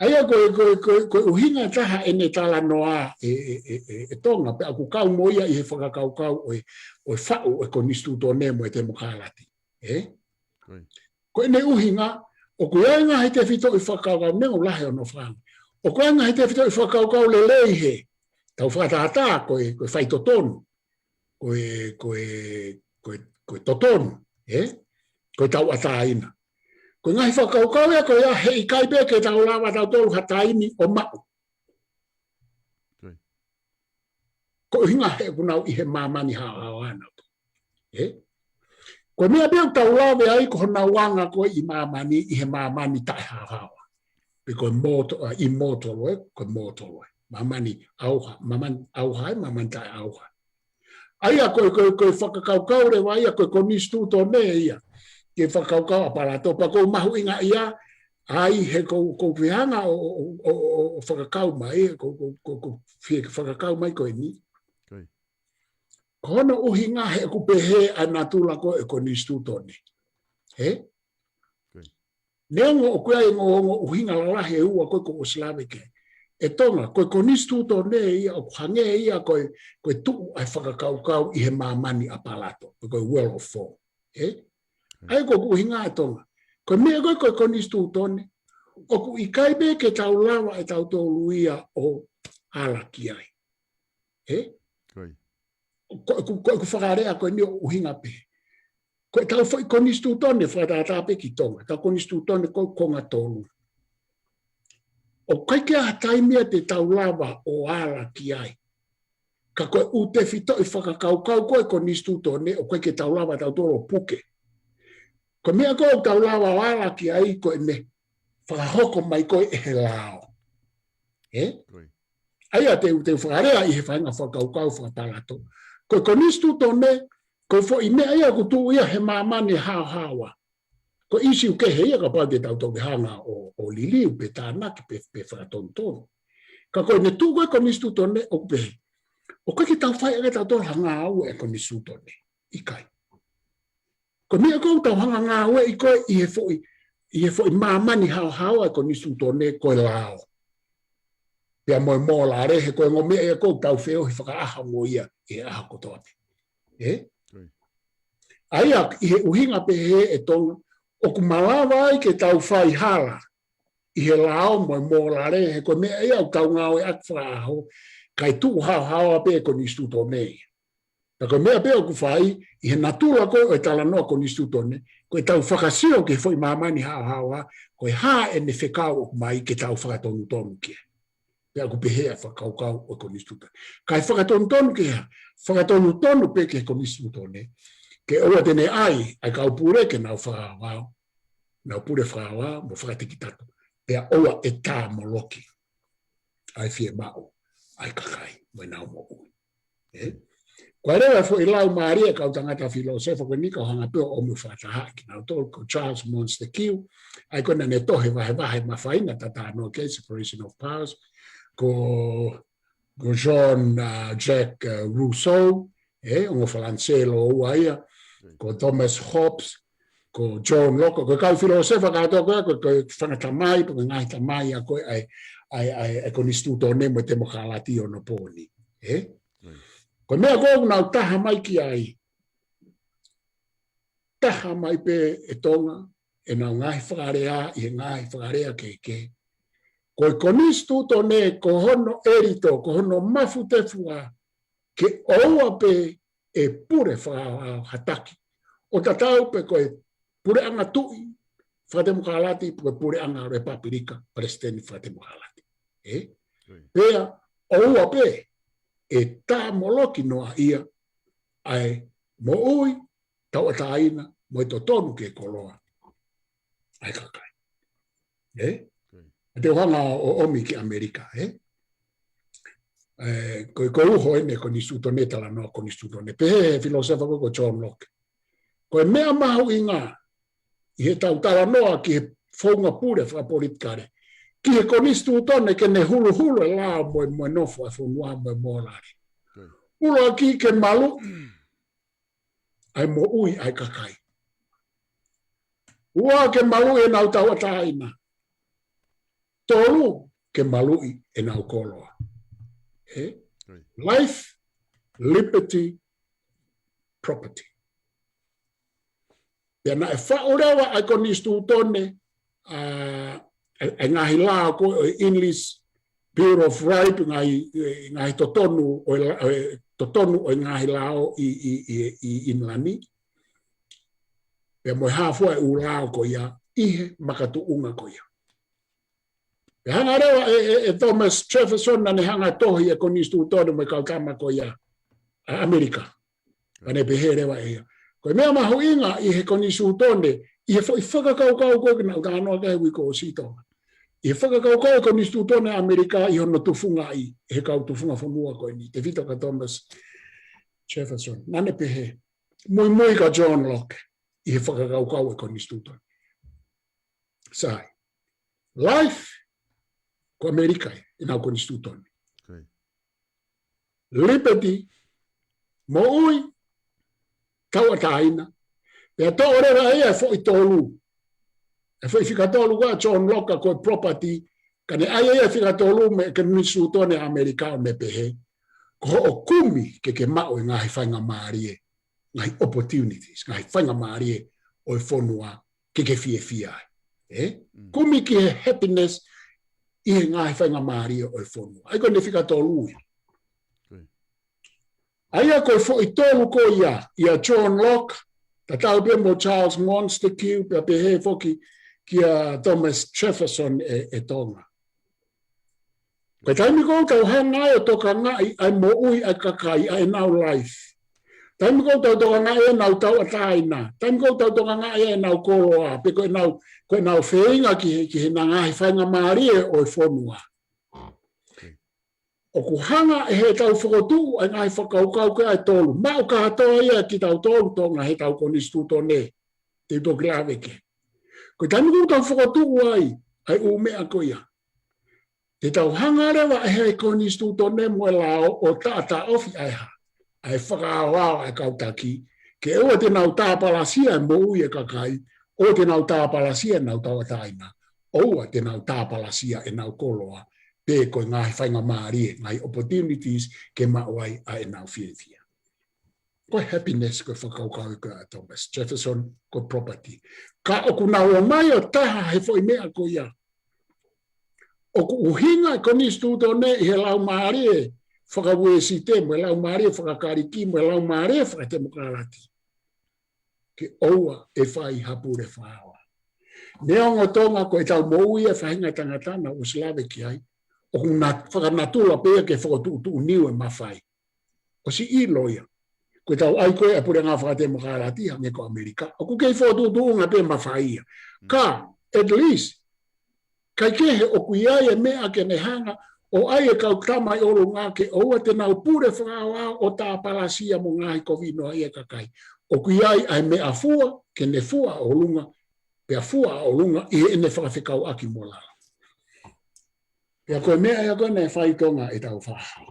ʻA ia ko e, ko e, ko e, ko e ʻuhinga ʻe taha ʻene talanoa ʻe, ʻe, ʻe, ʻe, ʻe Tonga, pea ʻoku kau mo ia ʻi he fakakaukau ʻo e, ʻo e faʻu ʻo e konisitūtone mo e temokālati. Ē? Ko ia. Ko ʻene ʻuhinga, ʻoku ʻi ai e ngaahi tefitoʻi fakakaukau, neongo lahi hono fanga. ʻOku ʻi ai e ngaahi tefitoʻi fakakaukau lelei he, tau fakatātā ko e, ko e faitotonu, ko e, ko e, ko e, ko e totonu, ē? Ko e tauʻatāina. Ko e ngaahi fakakaukau ia ko ia, heʻikai pē ke tau lava tautolu ha taimi ʻo maʻu. Ko ia. Ko e ʻuhinga he ʻoku nau ʻi he māmani haohaoa nautolu. Ē? Ko e meʻa pē ʻoku tau lave ai ko honau anga ko ē ʻi māmani, ʻi he māmani taʻehaohaoa. Pe ko e moto-, ʻa, immortal ē, ko e mortal ē. Māmani ʻauha, māmani ʻauha ē, māmani taʻeʻauha. ʻA ia ko e, ko e, ko e fakakaukau leva ia, ko e konisitūtone ia. Ke fakakaukau ʻa Palato, pea ʻoku ou mahuʻingaʻia ai he ʻoku ou, ʻoku ou fie hanga ʻo, ʻo, ʻo, ʻo, ʻo fakakau mai, ʻoku ou, ʻoku ou, ʻoku ou, ʻoku ou fie fakakau mai ko eni. Ko ia. Ko hono ʻuhinga he ʻoku pehē ʻa e natula ko ē ʻo e konisitūtone. Ē? Ko ia. Neongo ʻoku ʻi ai e ongo, ongo ʻuhinga lalahi ʻe ua ko ē kuo ʻosi lave ki ai ʻe Tonga, ko e konisitūtone ia ʻoku hangē ia ko e, ko e tuʻu ʻa e fakakaukau ʻi he māmani ʻa Palato, ko e Well of Four. Ē? ʻA ia ko ʻeku ʻuhinga ʻe Tonga. Ko e meʻa ko ē ko e konisitūtone, ʻoku ʻikai pē ke tau lava ʻe tautolu ia ʻo ala ki ai. Ē? Ko ia. Ko, ko, ko, ko e fakalea ko eni ʻoku ʻuhinga pē. Ko ʻetau foʻi konisitūtone, fakatātā pē ki Tonga, ʻetau konisitūtone ko e konga tolu. ʻOku ʻikai ke ʻi ai ha taimi ia te tau lava ʻo ala ki ai. Ka ko e ʻū tefitoʻi fakakaukau ko ē ʻo e konisitūtone, ʻoku ʻikai ke tau lava tautolu ʻo puke. Ko e meʻa ko ē ʻoku tau lava ʻo ala ki ai ko ʻene fakahoko mai ko ē ʻe he lao. Ē? Ko ia. ʻA ia te u, te u fakalea ʻi he faʻahinga fakakaukau faka-Palato. Ko e konisitūtone, ko e foʻi meʻa ia ʻoku tuʻu ia he māmani haohaoa. Ko e ʻīsiu kehe ia kapau te tau toki hanga ʻo, ʻo liliu pe tānaki pe, pe fakatonutonu. Ka ko ʻene tuʻu ko ē konisitūtone ʻoku pehē, ʻoku ʻikai ke tau fai ange tautolu ha ngāue ʻa e konisitūtone. ʻIkai. Ko e meʻa ʻoku tau hanga ngāueʻi ko ē ʻi he foʻi, ʻi he foʻi māmani haohaoa ʻo e konisitūtone ko e lao. Pea mo e mōlale he ko e ongo meʻa ia ʻoku tau feohi fakaʻaho mo ia ʻi he ʻaho kotoa pē. Ē? Ko ia. ʻA ia, ʻi he ʻuhinga pehē ʻe Tonga, ʻoku malava ai ke tau fai hala ʻi he lao mo e mōlale he ko e meʻa ia ʻoku tau ngāueʻaki fakaʻaho, kae tuʻu haohaoa pē ʻa e konisitūtone ia. Pea ko e meʻa pē ʻoku fai, ʻi he natula ko ē ʻo e talanoa konisitūtone, ko ʻetau fakasio ki he foʻi māmani haohaoa, ko e hā ʻene fekau ʻoku ʻomai ke tau fakatonutonu ki ai. Pea ʻoku pehē ʻa e fakakaukau ʻo e konisitūtone. Kae fakatonutonu ki he hā, fakatonutonu pē ki he konisitūtone, ke ʻoua te ne ʻai ʻa e kau pule ke nau fakaʻaoʻao, nau pule fakaʻaoʻao, mo fakatekitato. Pea ʻoua ʻe tāmoloki ʻa e fiemaʻu ʻa e kakai mo ʻenau moʻui. Ē? Ko e lea foʻi lau mālie ʻa e kau tangata filōsefa ko eni, kau hanga pē ʻo ʻomi fakataha kinautolu, ko Charles Montesquieu, ʻa ia ko ē naʻa ne tohi e vahevahe mafai naʻa ta talanoa ki ai, Separation of Powers, ko, ko Jean, uh, Jacques, uh, Rousseau, ē, ongo Falanisē lōua ia, ko Thomas Hobbes, ko John Locke, ko e kau filōsefa kātoa ko ē, ko e, ko e fanga tamai, ko e ngaahi tamai ʻa ko ē ʻa e, ʻa e, ʻa e, ʻa e konisitūtone mo e temokālati ʻo onopōni. Ē? Ko e meʻa ko ē ʻoku nau taha mai ki ai, taha mai pē ʻe Tonga, ʻenau ngaahi fakalea, ʻi he ngaahi fakalea kehekehe. Ko e konisitūtone, ko hono ʻelito, ko hono mafutefua, ke ʻoua pē ʻe pule fakaaoao ha taki. ʻO tatau pē ko e puleʻanga tuʻi fakatemokālati, pe ko e puleʻanga Lepapilika, palesiteni fakatemokālati. Ē? Pea ʻoua pē ʻe tāmoloki noa ia ʻa e moʻui, tauʻatāina, mo e totonu ke koloa ʻa e kakai. Ē? ʻA te u hanga ʻo ʻomi ki ʻAmelika, ē? Ē, ko, ko e uho ʻeni konisitūtone, talanoa konisitūtone. Pehē ʻe he filōsefa ko, ko John Locke, ko e meʻa mahuʻinga ʻi heʻetau talanoa ki he founga pule fakapolitikale, ki he konisitūtone ke ne huluhulu e lao mo e, mo e nofo ʻa e fonua mo e mōlale. ʻUluaki ke maluʻi ʻa e moʻui ʻa e kakai. Ua, ke maluʻi ʻenau tauʻatāina. Tolu, ke maluʻi ʻenau koloa. Ē? Life, liberty, property. Pea naʻe faʻu leva ʻa e konisitūtone, ʻa, ʻa, ʻa e ngaahi lao ko ē ʻo e English Bill of Rights, ngaahi, ngaahi totonu ʻo e la-, ʻo e totonu ʻo e ngaahi lao ʻi, ʻi, ʻi, ʻi ʻInilani. Pea mo e hā fua e ʻū lao ko ia ʻi he makatuʻunga ko ia. Pea hanga leva ʻe, ʻe, ʻe Thomas Jefferson naʻa ne hanga tohi e konisitūtone mo e kau tama ko ia ʻa ʻAmelika. Pea ne pehē leva ʻe ia, ko e meʻa mahuʻinga ʻi he konisitūtone, ʻi he foʻi fakakaukau ko ē naʻa ku talanoa ki ai he uike kuo ʻosi, Tonga. ʻI he fakakaukau e konisitūtone ʻAmelika ʻi hono tufungaʻi ʻe he kau tufunga fonua ko eni, tefito kia Thomas Jefferson. Naʻa ne pehē, muimui kia John Locke ʻi he fakakaukau e konisitūtone. Sai. Life, ko ʻAmelika ē, ʻenau konisitūtone. Liberty, moʻui, tauʻatāina. Pea toʻo leva ʻe ia e foʻi tolu. E foʻi fika tolu ko ē ʻa John Locke ko e property, ka ne ʻai ʻe ia e fika tolu mei he konisitūtone ʻAmelika ʻo ne pehē, ko hoʻo kumi ke ke maʻu e ngaahi faingamālie, ngaahi opportunities, ngaahi faingamālie ʻo e fonua ke ke fiefia ai. Ē? Kumi ki he happiness ʻi he ngaahi faingamālie ʻo e fonua. ʻA ia ko ʻene fika tolu ia. ʻA ia ko e foʻi tolu ko ia, ʻia John Locke, tatau pē mo Charles Montesquieu, pea pehē foki kia Thomas Jefferson ē, ē Tonga. Ko e taimi ʻoku tau hanga ai ʻo tokangaʻi ʻa e moʻui ʻa e kakai, ʻa ʻenau life. Taimi ʻoku tau tokangaʻi ʻenau tauʻatāina. Taimi ʻoku tau tokangaʻi ʻenau koloa, pe ko ʻenau, ko ʻenau feinga ki he, ki he ngaahi faingamālie ʻo e fonua. ʻOku hanga ʻe heʻetau fokotuʻu ʻa e ngaahi fakakaukau ko ē ʻe tolu. Maʻu kātoa ia kitautolu, Tonga, heʻetau konisitūtone. Te u toki lave ki ai. Ko e taimi ʻoku tau fokotuʻu ai ʻa e ʻū meʻa ko ia, te tau hanga leva ʻe he konisitūtone mo e lao ʻo taʻataʻofi ʻa e hā, ʻa e fakaaoao ʻa e kau taki, ke ʻoua te nau tāpalasia e moʻui e kakai, ʻoua te nau tāpalasia ʻenau tauʻatāina, ʻoua te nau tāpalasia ʻenau koloa, pe ko e ngaahi faingamālie, ngaahi opportunities ke maʻu ai ʻa ʻenau fiefia. Ko e happiness ko e fakakaukau ko ē ʻa Thomas Jefferson, ko e property. Ka ʻoku nau ō mai ʻo taha he foʻi meʻa ko ia. ʻOku ʻuhinga e konisitūtone ʻi he laumālie fakauēsite, mo e laumālie fakakaliki, mo e laumālie fakatemokālati, ke ʻoua ʻe fai ha pule fakaaoao. Neongo, Tonga, ko ʻetau moʻui e faʻahinga tangata naʻa ku ʻosi lave ki ai, ʻoku na-, fakanatula pē ia ke fokotuʻutuʻu niu e mafai. ʻOsi ʻilo ia. Ko ʻetau ʻai ko ē ʻa e puleʻanga fakatemokālati hangē ko ʻAmelika, ʻoku kei fokotuʻutuʻunga pē mafai ia. Ka, at least, kae kehe ʻoku ʻi ai e meʻa ke ne hanga ʻo ʻai e kau tama ʻi ʻolunga ke ʻoua te nau pule fakaaoao ʻo tāpalasia mo ngaahi kovi noa ia kakai. ʻOku ʻi ai ʻa e meʻafua ke ne fua ʻolunga, pea fua ʻolunga ʻi heʻene fakafekauʻaki mo lalo. Pea ko e meʻa ia ko ē naʻe fai, Tonga, ʻe tau faʻahi.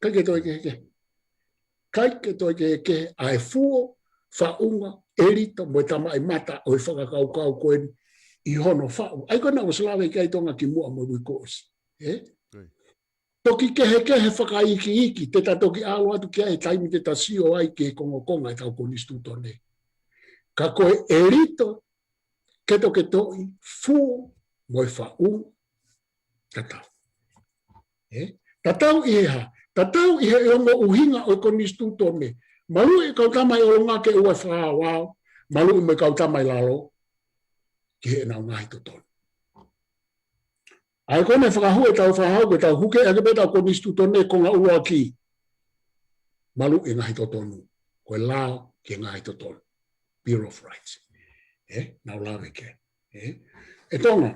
ʻIkai ke toe kehekehe. ʻIkai ke toe kehekehe ʻa e fuo faʻunga, ʻelito, mo e tamaʻimata ʻo e fakakaukau ko eni ʻi hono faʻu. ʻA ia ko ena ʻoku ʻosi lave ki ai Tonga kimuʻa mo e uike kuo ʻosi. Ē? Toki kehekehe fakaikiiki, te ta toki ʻalu atu ki ai he taimi te ta sio ai ki he kongokonga ʻetau konisitūtone. Ka ko e ʻelito, ketoketoʻi, fuo, mo e faʻunga, tatau. Ē? Tatau ʻi he hā? Tatau ʻi he ongo ʻuhinga ʻo e konisitūtone. Maluʻi e kau tama ʻi ʻolunga ke ʻoua ʻe fakaʻaoʻao, maluʻi mo e kau tama ʻi lalo ki heʻenau ngaahi totonu. ʻA ia ko ena ʻe fakahū ʻetau fakahau, ko ʻetau huke ake pē ʻetau konisitūtone konga ʻuluaki. Maluʻi e ngaahi totonu. Ko e lao ki he ngaahi totonu. Bill of Rights. Ē? Naʻa ku lave ki ai. Ē? ʻE Tonga,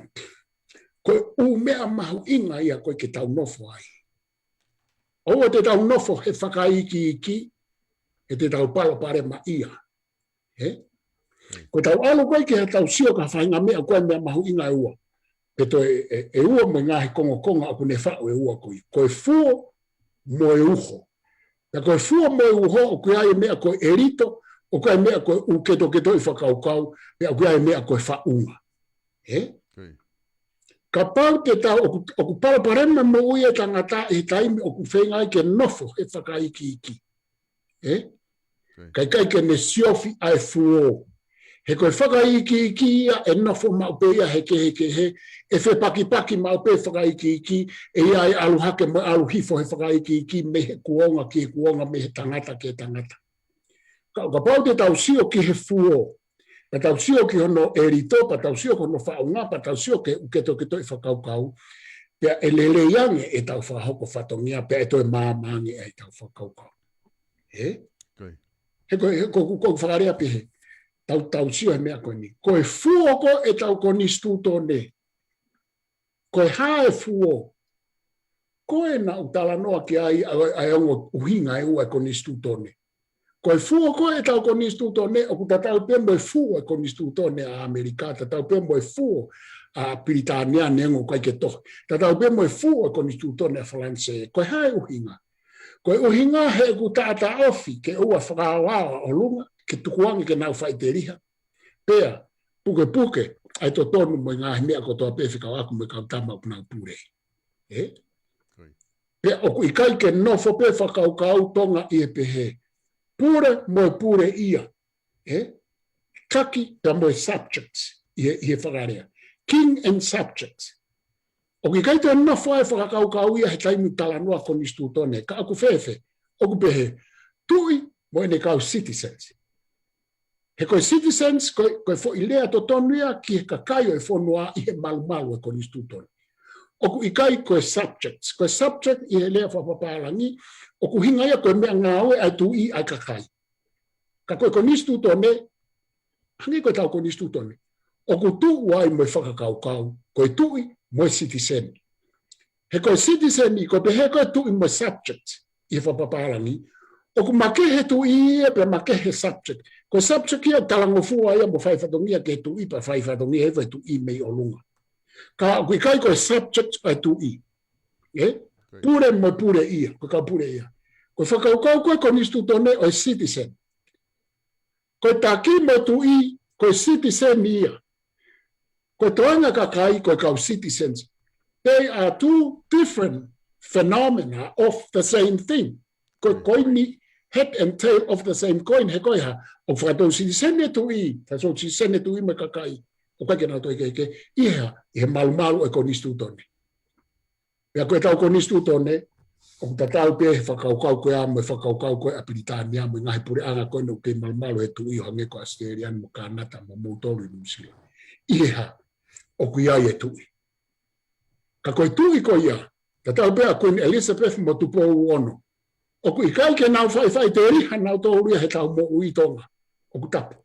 ko e ʻū meʻa mahuʻinga ia ko ē ke tau nofo ai. ʻOua te tau nofo he fakaikiiki, he te tau palopalema ia. Ē? Ko ʻetau ʻalu ko ē ki heʻetau sio ki ha faʻahinga meʻa ko e meʻa mahuʻinga ʻe ua. Pe toe ʻe, ʻe ua mo e ngaahi kongokonga ʻoku ne faʻu ʻe ua ko ia. Ko e fuo mo e uho. Pea ko e fuo mo e uho ʻoku ʻi ai e meʻa ko e ʻelito, ʻoku ʻi ai e meʻa ko e ʻū ketoketoʻi fakakaukau, pea ʻoku ʻi ai e meʻa ko e faʻunga. Ē? Kapau te tau ʻoku, ʻoku palopalema moʻui e tangata ʻi he taimi ʻoku feinga ai ke nofo he fakaikiiki. Ē? Ka ʻikai ke ne siofi ʻa e fuo. He ko e fakaikiiki ia ʻe nofo maʻu pē ia he kehekehe, ʻe fepakipaki maʻu pē fakaikiiki, ʻe ʻi ai e ʻalu hake mo e ʻalu hifo he fakaikiiki mei he kuonga ki he kuonga, mei he tangata ki he tangata. Ka, kapau te tau sio ki he fuo, pea tau sio ki hono ʻelito, pea tau sio ki hono faʻunga, pea tau sio ki he ʻū ketoketoʻi fakakaukau, pea ʻe lelei ange ʻetau fakahoko fatongia, pea ʻe toe maama ange ʻetau fakakaukau. Ē? He ko, he ko, ko, ko fakalea pehē, tau, tau sio he meʻa ko eni. Ko e fuo ko ē ʻetau konisitūtone. Ko e hā e fuo? Ko ena ʻoku talanoa ki ai ʻa, ʻa e ongo ʻuhinga ʻe ua e konisitūtone. Ko e fuo ko ē ʻetau konisitūtone, ʻoku tatau pē mo e fuo e konisitūtone ʻa ʻAmelika, tatau pē mo e fuo ʻa Pilitānia neongo ʻoku ʻikai ke tohi. Tatau pē mo e fuo e konisitūtone ʻa Falanisē. Ko e hā e ʻuhinga? Ko e ʻuhinga he ʻoku taʻataʻofi ke ʻoua fakaʻaoʻao ʻa ʻolunga, ke tukuange ke nau faʻiteliha. Pea pukepuke ʻa e totonu mo e ngaahi meʻa kotoa pē fekauʻaki mo e kau tama ʻoku nau pule. Ē? Pea ʻoku ʻikai ke nofo pē fakakaukau Tonga ʻi he pehē, pule mo e puleʻia. Ē? Taki pea mo e subjects ʻi he, ʻi he fakalea. King and subjects. ʻOku ʻikai toe nofo ai e fakakaukau ia he taimi talanoa konisitūtone, ka ʻoku fēfē, ʻoku pehē, tuʻi mo ʻene kau citizens. He ko e citizens, ko e, ko e foʻi lea totonu ia ki he kakai ʻo e fonua ʻi he malumalu e konisitūtone. ʻOku ʻikai ko e subjects, ko e subject ʻi he lea fakapapālangi, ʻoku ʻuhinga ia ko e meʻangāue ʻa e tuʻi ʻa e kakai. Ka ko e konisitūtone, hangē ko ʻetau konisitūtone, ʻoku tuʻu ai mo e fakakaukau, ko e tuʻi mo e citizen. He ko e citizen ʻi ko e pehē ko e tuʻi mo e subject ʻi he fakapapālangi, ʻoku makehe tuʻi ia pea makehe subject. Ko e subject ia ʻoku talangofua ia mo fai fatongia ki he tuʻi pea fai fatongia hifo e tuʻi mei ʻolunga. Ka ʻoku ʻikai ko e subject ʻa e tuʻi. Ē? Pule mo e puleʻia, ko e kau puleʻia. Ko e fakakaukau ko e konisitūtone ʻo e citizen. Ko e taki mo e tuʻi, ko e citizen ia. Ko e toenga kakai, ko e kau citizens. They are two different phenomena of the same thing. Ko e koini, head and tail of the same coin, he ko e hā, ʻoku fakatou citizen e tuʻi, fakatou citizen e tuʻi mo e kakai. ʻOku ʻikai ke nau toe kehekehe, ʻi he hā, ʻi he malumalu e konisitūtone. Pea ko ʻetau konisitūtone, ʻoku tatau pē he fakakaukau ko ia mo e fakakaukau ko ē ʻa Pilitānia mo e ngaahi puleʻanga ko ē naʻa nau kei malumalu he tuʻi ʻo hangē ko ʻAositelēlia mo Kānata mo moutolu ʻi Nuʻusila. ʻI he hā, ʻoku ʻi ai e tuʻi. Ka ko e tuʻi ko ia, tatau pē ʻa Queen Elizabeth mo Tupou Ono. ʻOku ʻikai ke nau faʻifaʻiteliha nautolu ia heʻetau moʻui Tonga. ʻOku tapu.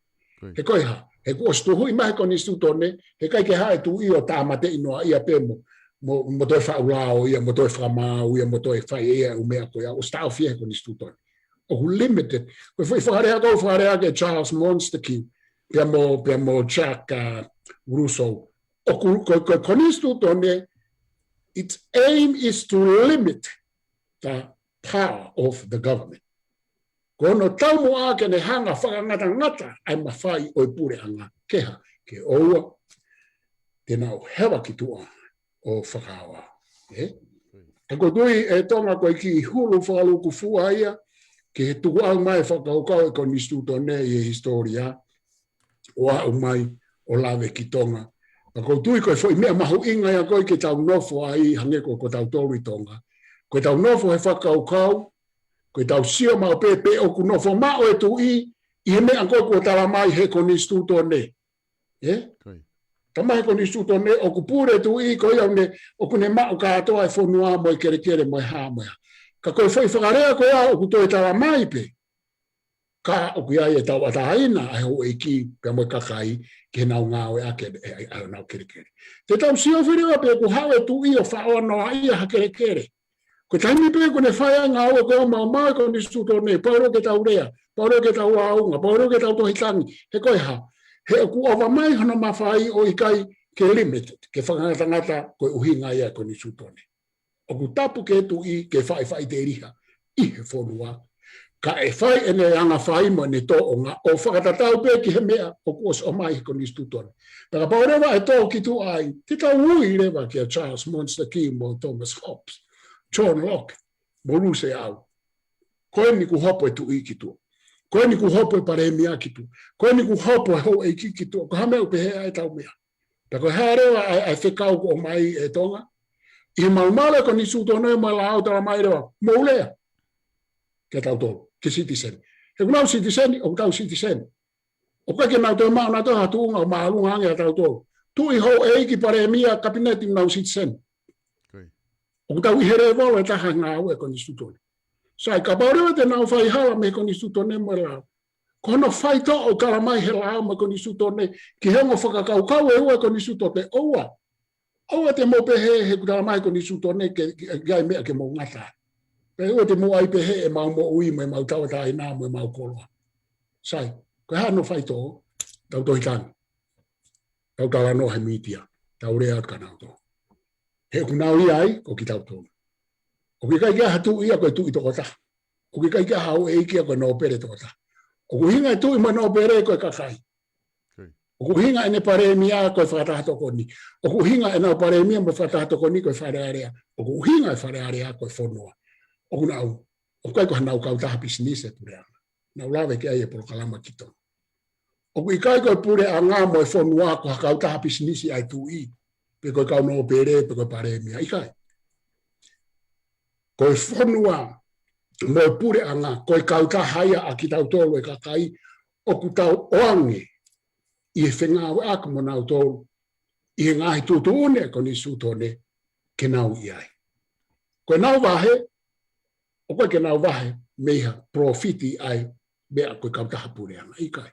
He ko e hā, he kuo ʻosi tuhuʻi mai he konisitūtone, he ʻikai ke haʻu e tuʻi ʻo tāmateʻi noaʻia pē mo, mo, mo toe faʻu lao ia, mo toe fakamaau ia, mo toe fai ia e ʻū meʻa ko ia, ʻosi taʻofi ia he konisitūtone. ʻOku limited. Ko e foʻi fakalea ko ē, fakalea ʻa Charles Montesquieu, pea mo, pea mo Jack, uh, Rousseau. ʻOku, ko, ko e konisitūtone, its aim is to limit the power of the government. Ko hono taumuʻa ke ne hanga fakangatangata ʻa e mafai ʻo e puleʻanga. Kehe, ke ʻoua te nau heva ki tuʻa ʻo fakaʻaoʻao. ʻE? Ka ʻoku ou tui ʻe Tonga ko e kiʻi hulu fakalūkufua ia, ke tukuʻau mai fakakaukau ʻa e konisitūtone ʻi he hisitōlia, ʻo aʻu mai ʻo lave ki Tonga. Ka ʻoku ou tui ko e foʻi meʻa mahuʻinga ia ko ē ke tau nofo ai hangē ko, ko tautolu ʻi Tonga. Ko ʻetau nofo he fakakaukau, ko ʻetau sio maʻu pē pe ʻoku nofo maʻu e tuʻi ʻi he meʻa ko ē kuo tala mai he konisitūtone. ʻE? Talamai he konisitūtone ʻoku pule e tuʻi ko ia ʻoku ne, ʻoku ne maʻu kātoa e fonua mo e kelekele mo e hā mo e hā. Ka ko e foʻi fakalea ko ia ʻoku toe talamai pē. Ka ʻoku ʻi ai e tauʻatāina ʻa e houʻeiki pea mo e kakai ke nau ngāueʻaki e, e, e, ʻenau kelekele. Te tau sio fili ʻa pē ʻoku haʻu e tuʻi ʻo faʻo noa ia ha kelekele. Ko e taimi pē ʻoku ne fai ai e ngāue ko ia ʻoku maumau e konisitūtone, pau leva ke tau lea, pau leva ke tau ʻaonga, pau leva ke tau tohi tangi, he ko e hā. He ʻoku ʻova mai hono mafai ʻo ʻikai ke limited, ke fakangatangata ko e ʻuhinga ia e konisitūtone. ʻOku tapu ke tuʻi ke faʻifaʻiteliha ʻi he fonua. Ka ʻe fai ʻene anga fai mo ʻene tōʻonga ʻo fakatatau pē ki he meʻa ʻoku ʻosi ʻomai he konisitūtone. Pea kapau leva ʻe tō ki tuʻa ai, te tau ui leva kia Charles Montagu mo Thomas Hobbes, John Locke, mo Russell. Ko eni kuo hopo e tuʻi ki tuʻa. Ko eni kuo hopo e palēmia ki tuʻa. Ko eni kuo hopo e houʻeiki ki tuʻa. Ko e hā e meʻa ʻoku pehē ai ʻetau meʻa. Pea ko e hā leva ʻa e, ʻa e fekau kuo ʻomai ʻe Tonga. ʻI he maumau e konisitūtone mo e lao talamai leva. Mou lea. Kia tautolu. Ki he citizen. He ʻoku nau citizen, ʻoku tau citizen. ʻOku ʻikai ke nau toe maʻu nautolu ha tuʻunga ʻo māʻolunga ange ʻia tautolu. Tuʻi, houʻeiki, palēmia, kapineti, nau citizen. ʻOku tau ʻi he lēvolo ʻe taha he ngāue e konisitūtone. Sai, kapau leva te nau fai hala mei he konisitūtone mo e lao. Ko hono faitoʻo ʻoku talamai he lao mo e konisitūtone, ki he ongo fakakaukau ʻe ua e konisitūtone, ʻoua. ʻOua te mou pehē he ʻoku talamai he konisitūtone ke, ke, ke ʻai meʻa ke mou ngata. Pea ʻoua te mou ʻai pehē ʻemau moʻui mo ʻemau tauʻatāina mo ʻemau koloa. Sai, ko e hā hono faitoʻo, tau tohi tangi. Tau talanoa he mītia, tau lea atu kia nautolu. He ʻoku nau ʻi ai, ko kitautolu. ʻOku ʻikai ke ʻi ai ha tuʻi ia ko e tuʻi tokotaha. ʻOku ʻikai ke ʻi ai ha houʻeiki ia ko e nōpele tokotaha. ʻOku ʻuhinga e tuʻi mo e nōpele ko e kakai. ʻOku ʻuhinga ʻene palēmia ko e fakataha tokoni. ʻOku ʻuhinga ʻenau palēmia mo e fakataha tokoni ko e Fale Alea. ʻOku ʻuhinga e Fale Alea ko e fonua. ʻOku nau, ʻoku ʻikai ko haʻanau kautaha pisinisi e puleʻanga. Nau lave ki ai e polokalama ki Tonga. ʻOku ʻikai ko e puleʻanga mo e fonua ko ha kautaha pisinisi ʻa e tuʻi, pe ko e kau nōpele, pe ko e palēmia, ʻikai. Ko e fonua mo e puleʻanga, ko e kautaha ia ʻa kitautolu e kakai ʻoku tau ʻoange ʻi he fengāueʻaki mo nautolu, ʻi he ngaahi tuʻutuʻuni e konisitūtone ke nau ʻi ai. Ko ʻenau vahe, ʻoku ʻikai ke nau vahe mei ha polofiti ʻa e meʻa ko e kautaha puleʻanga, ʻikai.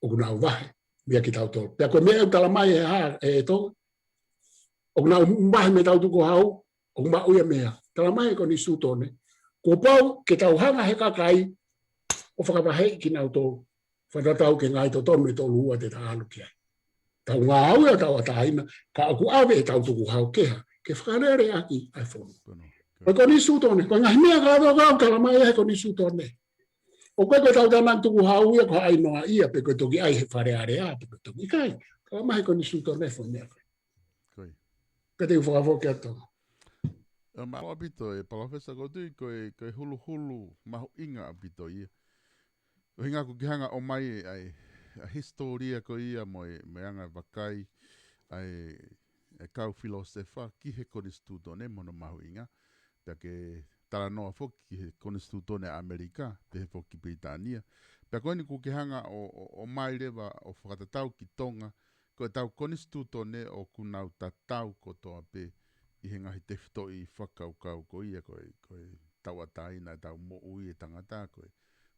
ʻOku nau vahe meia kitautolu. Pea ko e meʻa ʻoku talamai he hā, ʻe Tonga. ʻOku nau vahe mei heʻetau tukuhau, ʻoku maʻu ia mei he hā. Talamai he konisitūtone. Kuo pau ke tau hanga he kakai ʻo fakavaheʻi kinautolu. Fakatatau ki he ngaahi totonu ʻe tolu ua te tau ʻalu ki ai. Tau ngāue ʻo tauʻatāina, ka ʻoku ʻave ʻetau tukuhau ke hā, ke fakaleleʻaki ʻa e fonua. Ko e konisitūtone, ko e ngaahi meʻa kātoa ʻoku talamai he konisitūtone. ʻOku ʻikai ko ʻetau tānaki tukuhau ia ko ha ʻai noa ia, pe ko e toki ʻai he Fale Alea, pe ko e toki ʻikai. Talamai he konisitūtone e foʻi meʻa ko ē. Pea te u fakafoki atu. ʻE, mālō ʻaupito ʻe Palōfesa, ʻoku ou tui ko e, ko e huluhulu mahuʻinga ʻaupito ia. ʻUhinga ʻoku ke hanga ʻo ʻomai e, ʻa e, ʻa e hisitōlia ko ia mo e, mo e anga e vakai ʻa e, e kau filōsefa ki he konisitūtone mo hono mahuʻinga. Pea ke talanoa foki ki he konisitūtone ʻa ʻAmelika, pehē foki ki Pilitānia. Pea ko eni ʻoku ke hanga ʻo, ʻo, ʻo ʻomai leva ʻo fakatatau ki Tonga, ko ʻetau konisitūtone ʻoku nau tatau kotoa pē ʻi he ngaahi tefitoʻi fakakaukau ko ia ko e, ko e tauʻatāina ʻetau moʻui e tangata, ko e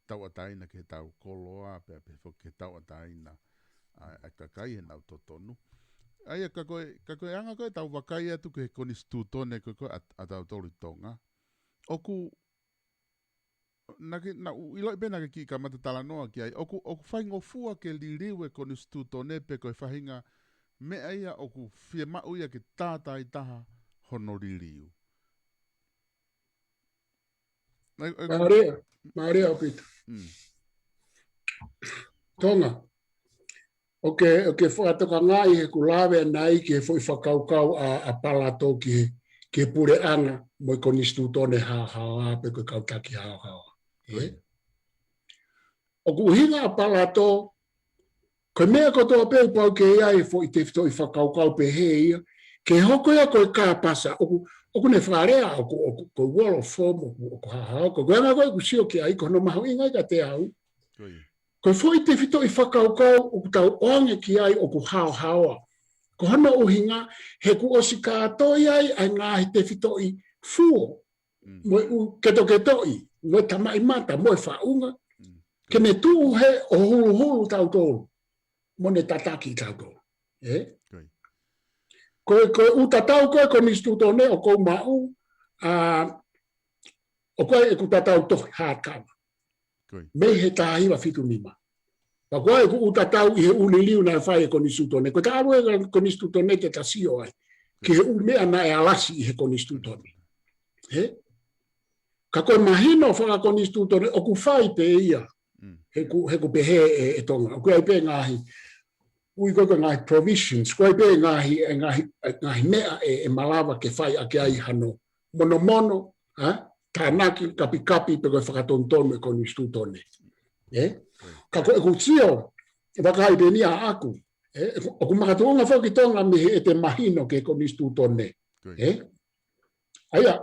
tauʻatāina ki heʻetau koloa, pea pehē foki ki he tauʻatāina ʻa, ʻa e kakai heʻenau totonu. ʻA ia ka ko e, ka ko e anga ko ē ʻetau vakai atu ki he konisitūtone ko ē ko ē ʻa, ʻa tautolu ʻi Tonga. ʻOku, naʻa ke, naʻa ku ʻiloʻi pē naʻa ke kiʻi kamata talanoa ki ai. ʻOku, ʻoku faingofua ke liliu e konisitūtone pe ko e faʻahinga meʻa ia ʻoku fiemaʻu ia ke tātāitaha hono liliu. ʻA ia, ʻa ia, Fale Alea. Mālie ʻaupito. Tonga, ʻoku ke, ʻoku ke fakatokangaʻi he ʻoku lave ʻanai ki he foʻi fakakaukau ʻa, ʻa Palato ki he, ki he puleʻanga mo e konisitūtone haohaoa pe ko e kau taki haohaoa. ʻE? ʻOku ʻuhinga ʻa Palato, ko e meʻa kotoa pē ʻoku pau ke ʻi ai e foʻi tefitoʻi fakakaukau pehē ia, ke hoko ia ko e kāpasa, ʻoku, ʻoku ne fakalea, ʻoku, ʻoku, ko e wall of form, ʻoku, ʻoku haohaoa, ko e anga ko ē ʻoku sio ki ai, ko hono mahuʻinga ia kiate au. Ko e foʻi tefitoʻi fakakaukau ʻoku tau ʻoange ki ai ʻoku haohaoa. Ko hono ʻuhinga, he kuo ʻosi kātoi ai ʻa e ngaahi tefitoʻi fuo, mo e ʻū ketoketoʻi, mo e tamaʻimata, mo e faʻunga, ke ne tuʻu hē ʻo huluhulu tautolu, mo ne tataki tautolu. ʻE? Ko e, ko e ʻū tatau ko ē konisitūtone ʻoku ou maʻu, ʻa, ʻoku ʻi ai ʻeku tatau tohi hard cover. Mei he taha hiva fitu nima. Pea ko e ʻū tatau ʻi he ʻū liliu naʻe fai e konisitūtone. Ko e taʻalo e konisitūtone te ta sio ai ki he ʻū meʻa naʻe alasi ʻi he konisitūtone. ʻE? Ka ko e mahino fakakonisitūtone ʻoku fai pē ia. He ʻoku, he ʻoku pehē ʻe, ʻe Tonga. ʻOku ʻi ai pē ngaahi, ui ko e ngaahi provisions, ko e pē ngaahi, e ngaahi, e ngaahi meʻa ʻe, ʻe malava ke fai ʻaki ai hano monomono, ʻa, tānaki, kapikapi, pe ko e fakatonutonu e konisitūtone. ʻE? Ka ko ʻeku sio, vakai pē ni ʻaʻaku, ʻe, ʻoku makatuʻunga foki Tonga mei he ʻete mahino ki he konisitūtone. ʻE? ʻA ia,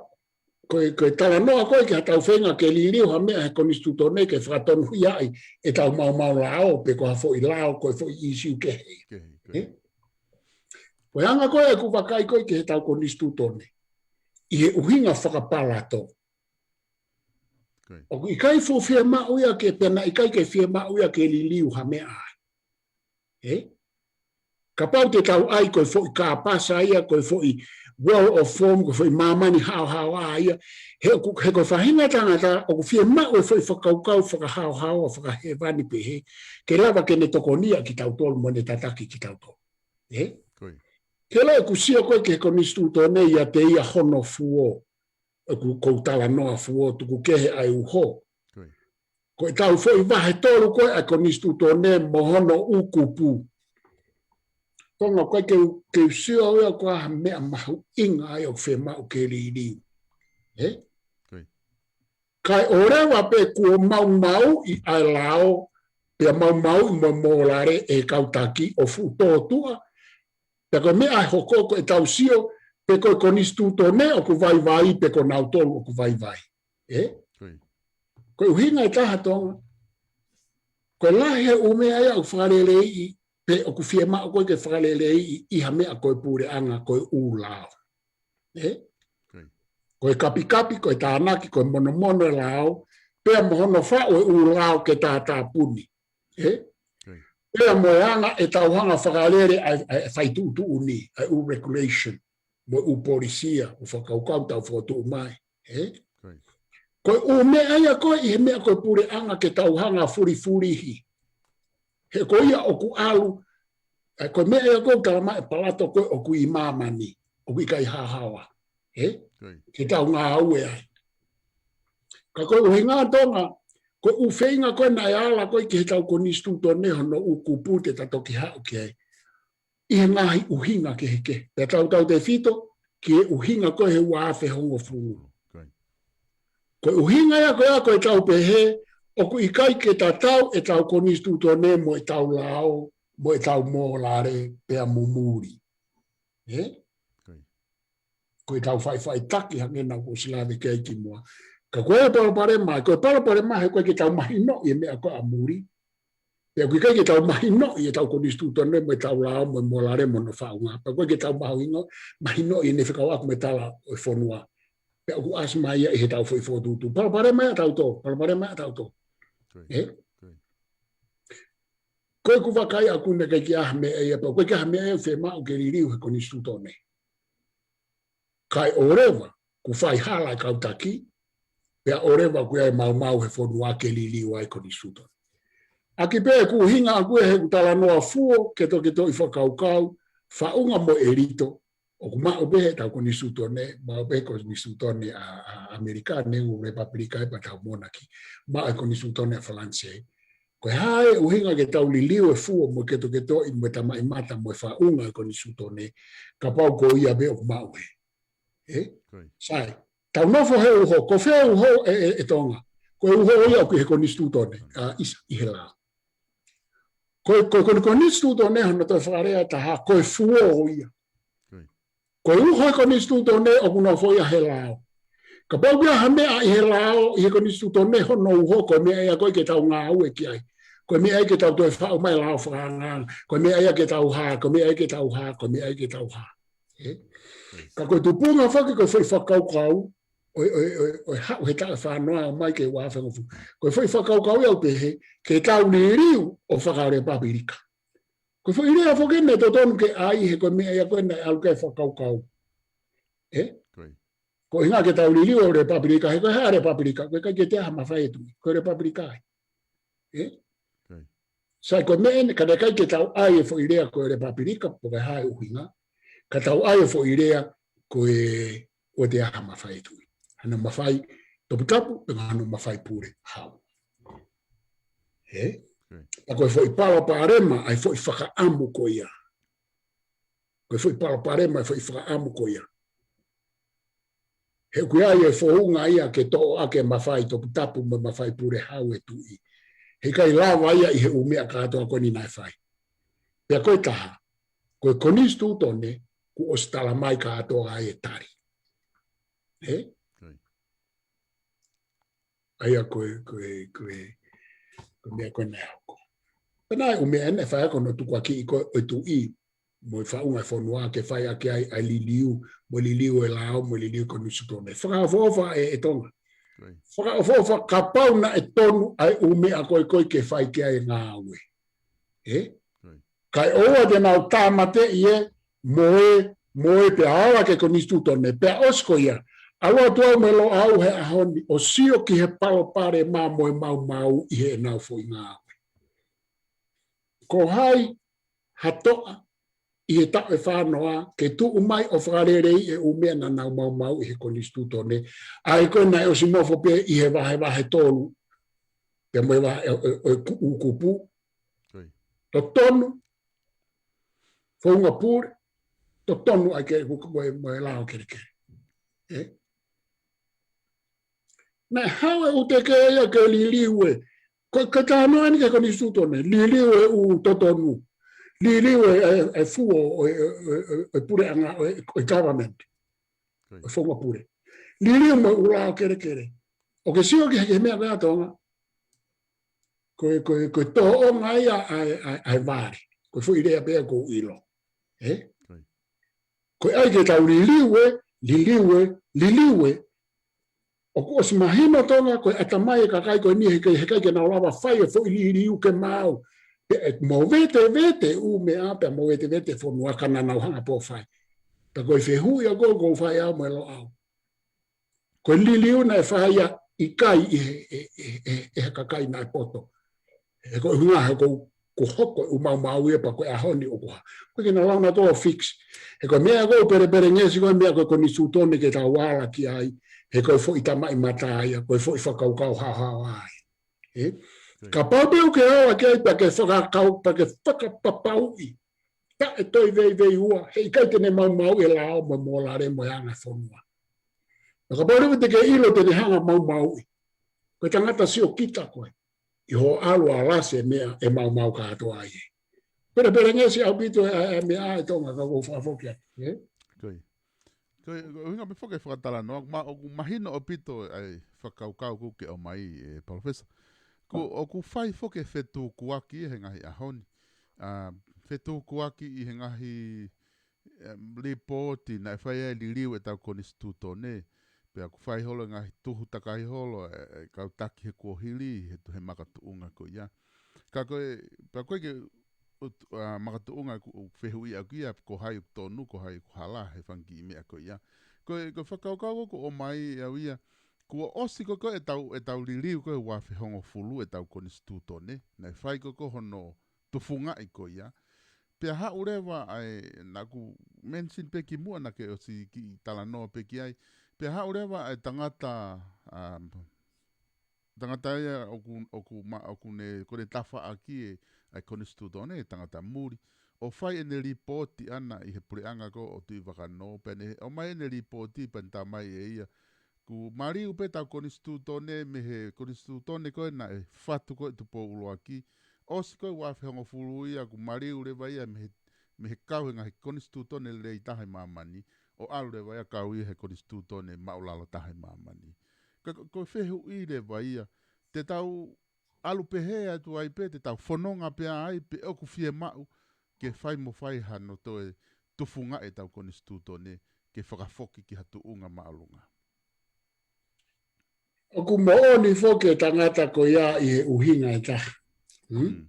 ko e, ko e talanoa ko ē ki haʻatau feinga ke liliu ha meʻa he konisitūtone ke fakatonuhiaʻi ʻetau maumau lao, pe ko ha foʻi lao, ko e foʻi ʻīsiu kehe. ʻE? Ko e anga ko ē ʻeku vakai ko ē ki heʻetau konisitūtone, ʻi he ʻuhinga fakapalato. ʻOku ʻikai fuʻu fiemaʻu ia ke pena, ʻikai ke fiemaʻu ia ke liliu ha meʻa ai. ʻE? Kapau te tau ʻai ko e foʻi kāpasa ia, ko e foʻi wall of form, ko e foʻi māmani haohaoa ia. He ʻoku, he ko e faʻahinga tangata, ʻoku fiemaʻu e foʻi fakakaukau fakahaohaoa, fakahēvani pehē, ke lava ke ne tokonia kitautolu mo ne tataki kitautolu. ʻE? Ke lava ʻeku sio ko ē ki he konisitūtone ʻiate ia hono fuo, ʻoku ou talanoa fuo tuku kehe ʻa e uho. Ko ʻetau foʻi vahe tolu ko ē ʻa e konisitūtone mo hono ʻū kupu. Tonga, ʻoku ʻikai ke u, ke u sio au ia ko ha meʻa mahuʻinga ai ʻoku fiemaʻu ke liliu. ʻE? Kae ʻoua leva pē kuo maumauʻi ʻa e lao, pea maumauʻi mo e mōlale ʻe he kau taki ʻo fuʻu tōtuʻa, pea ko e meʻa ʻe hoko ko ʻetau sio, pe ko e konisitūtone ʻoku vaivai, pe ko nautolu ʻoku vaivai. ʻE? Ko e ʻuhinga ʻe taha Tonga, ko e lahi he ʻū meʻa ia ʻoku fakaleleiʻi, pe ʻoku fiemaʻu ko ē ke fakaleleiʻi ʻi ha meʻa ko e puleʻanga ko e ʻū lao. ʻE? Ko e kapikapi, ko e tānaki, ko e monomono e lao, pea mo hono faʻu e ʻū lao ke tātāpuni. ʻE? Pea mo e anga ʻetau hanga fakalele ʻa e, ʻa e faituʻutuʻuni, ʻa e ʻū regulation, mo e ʻū polisi ia, ʻū fakakaukau tau fokotuʻu mai. ʻE? Ko e ʻū meʻa ia ko ē ʻi he meʻa ko e puleʻanga ke tau hanga fulifulihi. He ko ia ʻoku ʻalu, ʻa e ko e meʻa ia ko ē ʻoku tala mai ʻe Palato ko ē ʻoku ʻi māmani, ʻoku ʻikai haohaoa. ʻE? Ke tau ngāue ai. Ka ko e ʻuhinga Tonga, ko e ʻū feinga ko ē naʻe ala ko ē ki heʻetau konisitūtone hono ʻū kupu te ta toki haʻu ki ai. ʻI he ngaahi ʻuhinga kehekehe. Pea tautautefito ki he ʻuhinga ko ē he ua afe hongofulu. Ko e ʻuhinga ia ko ē ko ʻetau pehē, ʻoku ʻikai ke tatau ʻetau konisitūtone mo ʻetau lao, mo ʻetau mōlale, pea mo muli. ʻE? Ko ʻetau faʻifaʻitaki hangē naʻa ku ʻosi lave ki ai kimuʻa. Ka ko e palopalema, ko e palopalema he ʻoku ʻikai ke tau mahinoʻi e meʻa ko ē ʻa muli. Pea ʻoku ʻikai ke tau mahinoʻi ʻetau konisitūtone mo ʻetau lao mo e mōlale mo hono faʻunga. Pea ʻoku ʻikai ke tau mahuʻinga, mahinoʻi ʻene fekauʻaki mo e tala ʻo e fonua. Pea ʻoku ʻasi mai ia ʻi heʻetau foʻi fokotuʻutuʻu. Palopalema ia ʻatautolu, palopalema ia ʻatautolu. ʻE? Ko ʻeku vakai ʻaʻaku naʻe ʻikai ke ʻi ai ha meʻa ia, pea ʻoku ʻikai ke ʻi ai ha meʻa ia ʻoku fiemaʻu ke liliu he konisitūtone. Kae ʻoua leva kuo fai hala e kau taki, pea ʻoua leva kuo ʻi ai e maumau he fonua ke liliu ai e konisitūtone. ʻAki pē ʻeku ʻuhinga ʻaʻaku ia he ʻeku talanoa fuo, ketoketoʻi fakakaukau, faʻunga mo e ʻelito, ʻoku maʻu pē heʻetau konisitūtone, maʻu pē konisitūtone ʻa, ʻa, ʻAmelika, neongo ʻoku lepapulika ai pea tau monaki. Maʻu e konisitūtone ʻa Falanisē. Ko e hā e ʻuhinga ke tau liliu e fuo mo e ketoketoʻi mo e tamaʻimata mo e faʻunga e konisitūtone, kapau ko ia pē ʻoku maʻu ē. Ē? Sai. Tau nofo he uho, ko fē uho ʻe, ʻe, ʻe Tonga? Ko e uho ia ʻoku ʻi he konisitūtone, ʻa, ʻisa, ʻi he lao. Ko e, ko e, ko e konisitūtone hono toe fakalea ʻe taha, ko e fuo ia. Ko e uho e konisitūtone ʻoku nofo ia he lao. Kapau ʻoku ʻi ai ha meʻa ʻi he lao, ʻi he konisitūtone hono uho, ko e meʻa ia ko ē ke tau ngāue ki ai. Ko e meʻa ia ke tau toe faʻu mai lao fakaangaanga. Ko e meʻa ia ke tau hā, ko e meʻa ia ke tau hā, ko e meʻa ia ke tau hā. Ē? Ka ko e tupunga foki ko e foʻi fakakaukau, ʻo e, ʻo e, ʻo e, ʻo e haʻu he taʻu ʻe fā noa mai ki he ua afe hongofulu. Ko e foʻi fakakaukau ia ʻoku pehē, ke tau liliu ʻo fakalepapulika. Ko e foʻi lea foki eni naʻe totonu ke ʻai he ko e meʻa ia ko ē naʻe ʻalu ki ai e fakakaukau. Ē? Ko e ʻuhinga ke tau liliu ʻo lepapulika, he ko e hā e lepapulika, ko e ʻikai ke toe ʻi ai ha mafai ʻe tuʻi, ko e lepapulika ia. Ē? Sai, ko e meʻa eni, ka naʻe ʻikai ke tau ʻai e foʻi lea ko e lepapulika, pe ko e hā e ʻuhinga, ka tau ʻai e foʻi lea ko e ʻoku toe ʻi ai ha mafai ʻe tuʻi. Hano mafai toputapu, pe ko hano mafai pule, hau. Ē? Pea ko e foʻi palopalema, ʻa e foʻi fakaʻamu ko ia. Ko e foʻi palopalema, ʻa e foʻi fakaʻamu ko ia. He ʻoku ʻi ai e founga ia ke toʻo ʻaki e mafai toputapu mo e mafai pule hau ʻe tuʻi. He ʻikai lava ia ʻi he ʻū meʻa kātoa ko eni naʻe fai. Pea ko e taha, ko e konisitūtone kuo ʻosi tala mai kātoa ai e tali. Ē? ʻA ia ko e, ko e, ko e, ko e meʻa ko ē naʻe hoko. Pea naʻe ʻi ai e ʻū meʻa naʻe fai ko hono tukuakiʻi ko ē ʻo e tuʻi mo e faʻunga e fonua ke fai ʻaki ai ʻa e liliu, mo e liliu e lao, mo e liliu e konisitūtone. Fakaʻofoʻofa ē, ʻe Tonga. Fakaʻofoʻofa kapau naʻe tonu ʻa e ʻū meʻa ko ē ko ē ke fai ki ai e ngāue. Ē? Kae ʻoua te nau tāmateʻi ē, mo ē, mo ē pea ala ki he konisitūtone, pea ʻosi ko ia. ʻAlu atu au mo e Loʻau he ʻaho ni, ʻo sio ki he palopalema mo e maumau ʻi heʻenau foʻi ngāue. Ko hai ha toʻa ʻi he taʻu ʻe fā noa, ke tuʻu mai ʻo fakaleleiʻi e ʻū meʻa naʻa nau maumauʻi he konisitūtone, ʻa ē ko ē naʻe ʻosi nofo pē ʻi he vahevahe tolu, pea mo e vahe, ʻo, ʻo, ʻo e ku-, ʻū kupu. Totonu, founga pule, totonu ʻa e ke kuku mo e, mo e lao kelekele. Ē? Naʻe haʻu e ʻū teke ia ke liliu e. Ko, ko e talanoa eni ki he konisitūtone, liliu e ʻū totonu. Liliu e, e, e fuo ʻo e, e, e, e puleʻanga, ʻo e, ʻo e government. ʻO e founga pule. Liliu mo e ʻū lao kelekele. ʻOku ke sio ki he, ki he meʻa ko ē ʻa Tonga. Ko e, ko e, ko e tōʻonga ia ʻa e, ʻa e, ʻa e vale. Ko e foʻi lea pē ia ʻoku ou ʻilo. Ē? Ko e ʻai ke tau liliu e, liliu e, liliu e. ʻOku ʻosi mahino Tonga ko e ʻatamai e kakai ko eni he ʻikai, he ʻikai ke nau lava fai e foʻi liliu ke maau. Pea ʻe movetevete ʻū meʻa, pea movetevete e fonua ka naʻa nau hanga pē ʻo fai. Pea ko e fehuʻi ʻoku ou fai au mo e Loʻau. Ko e liliu naʻe fai ia ʻikai ʻi he, ʻe, ʻe, ʻe, ʻe ha kakai naʻe poto. He ko e ʻuhinga he ko, ko hoko e ʻū maumau ia pea ko e ʻaho ni ʻoku hā. Ko e ke na lau na tō fix. He ko e meʻa ko e pelepelengesi ko e meʻa ko e konisitūtone ke tau ala ki ai. He ko e foʻi tamaʻimata ia, ko e foʻi fakakaukau haohaoa ia. Ē? Kapau pē ʻoku ke ala ki ai pea ke fakakau, pea ke fakapapauʻi. Taʻe toe veiveiua, he ʻikai te ne maumauʻi e lao mo e mōlale mo e anga e fonua. Ka kapau leva te ke ʻilo te ne hanga maumauʻi. Ko e tangata siokita koe. ʻI hoʻo ʻalu ʻo lase e meʻa ʻe maumau kātoa ai ē. Pelepelengesi ʻaupito e, e, e meʻa ʻa Tonga ka ʻoku ou fakafoki atu. Ē? Ko e. Ko e, ko e ʻuhinga pē foki e fakatalanoa, ma-, ʻoku mahino ʻaupito ʻa e fakakaukau ʻoku ke ʻomai ē, Palōfesa. Ko, ʻoku fai foki e fetukuaki he ngaahi ʻaho ni. ʻA, fetukuaki ʻi he ngaahi, em, lipooti naʻe fai ai e liliu ʻetau konisitūtone. Pea ʻoku fai holo e ngaahi tuhu takai holo e, e kau taki he kuohili, he tu-, he makatuʻunga ko ia. Ka ko e, pea ko e ke, ʻo, ʻa, makatuʻunga ʻoku, ʻoku fehuʻi ʻaki ia, ko hai ʻoku tonu, ko hai ʻoku hala, he fanga kiʻi meʻa ko ia. Ko e, ko e fakakaukau ʻoku ʻomai ʻe au ia, kuo ʻosi ko e, ko e ʻetau, ʻetau liliu ko e ua afe hongofulu ʻetau konisitūtone, naʻe fai ko e, ko hono tufungaʻi ko ia. Pea haʻu leva ʻa e, naʻa ku mention pē kimuʻa naʻa ke ʻosi kiʻi talanoa pē ki ai, Pea haʻu leva ʻa e tangata, a, tangata ia ʻoku, ʻoku ma-, ʻoku ne, ko ne tafaʻaki e, ʻa e konisitūtone, ʻa e tangata muli. ʻO fai ʻene lipooti ʻana ʻi he puleʻanga ko ē ʻo Tuʻivakanō, pea ne ʻomai ʻene lipooti pea ne tā mai ʻe ia. Kuo maliu pē ʻetau konisitūtone mei he konisitūtone ko ē naʻe fatu ko ē ʻe Tupou ʻUluaki. ʻOsi ko ē ua afe hongofulu ia kuo maliu leva ia mei he, mei he kau he ngaahi konisitūtone lelei taha ʻi māmani. ʻO ʻalu leva ia kau ia he konisitūtone māʻulalo taha ʻi māmani. Ka ko, ko e fehuʻi leva ia, te tau ʻalu pehē atu ai pē, te tau fononga pē ai pē ʻoku fiemaʻu ke fai mo fai hano toe tufungaʻi ʻetau konisitūtone ke fakafoki ki ha tuʻunga māʻolunga. ʻOku moʻoni foki e tangata ko ia ʻi he ʻuhinga ʻe taha. Hmm? Hmm.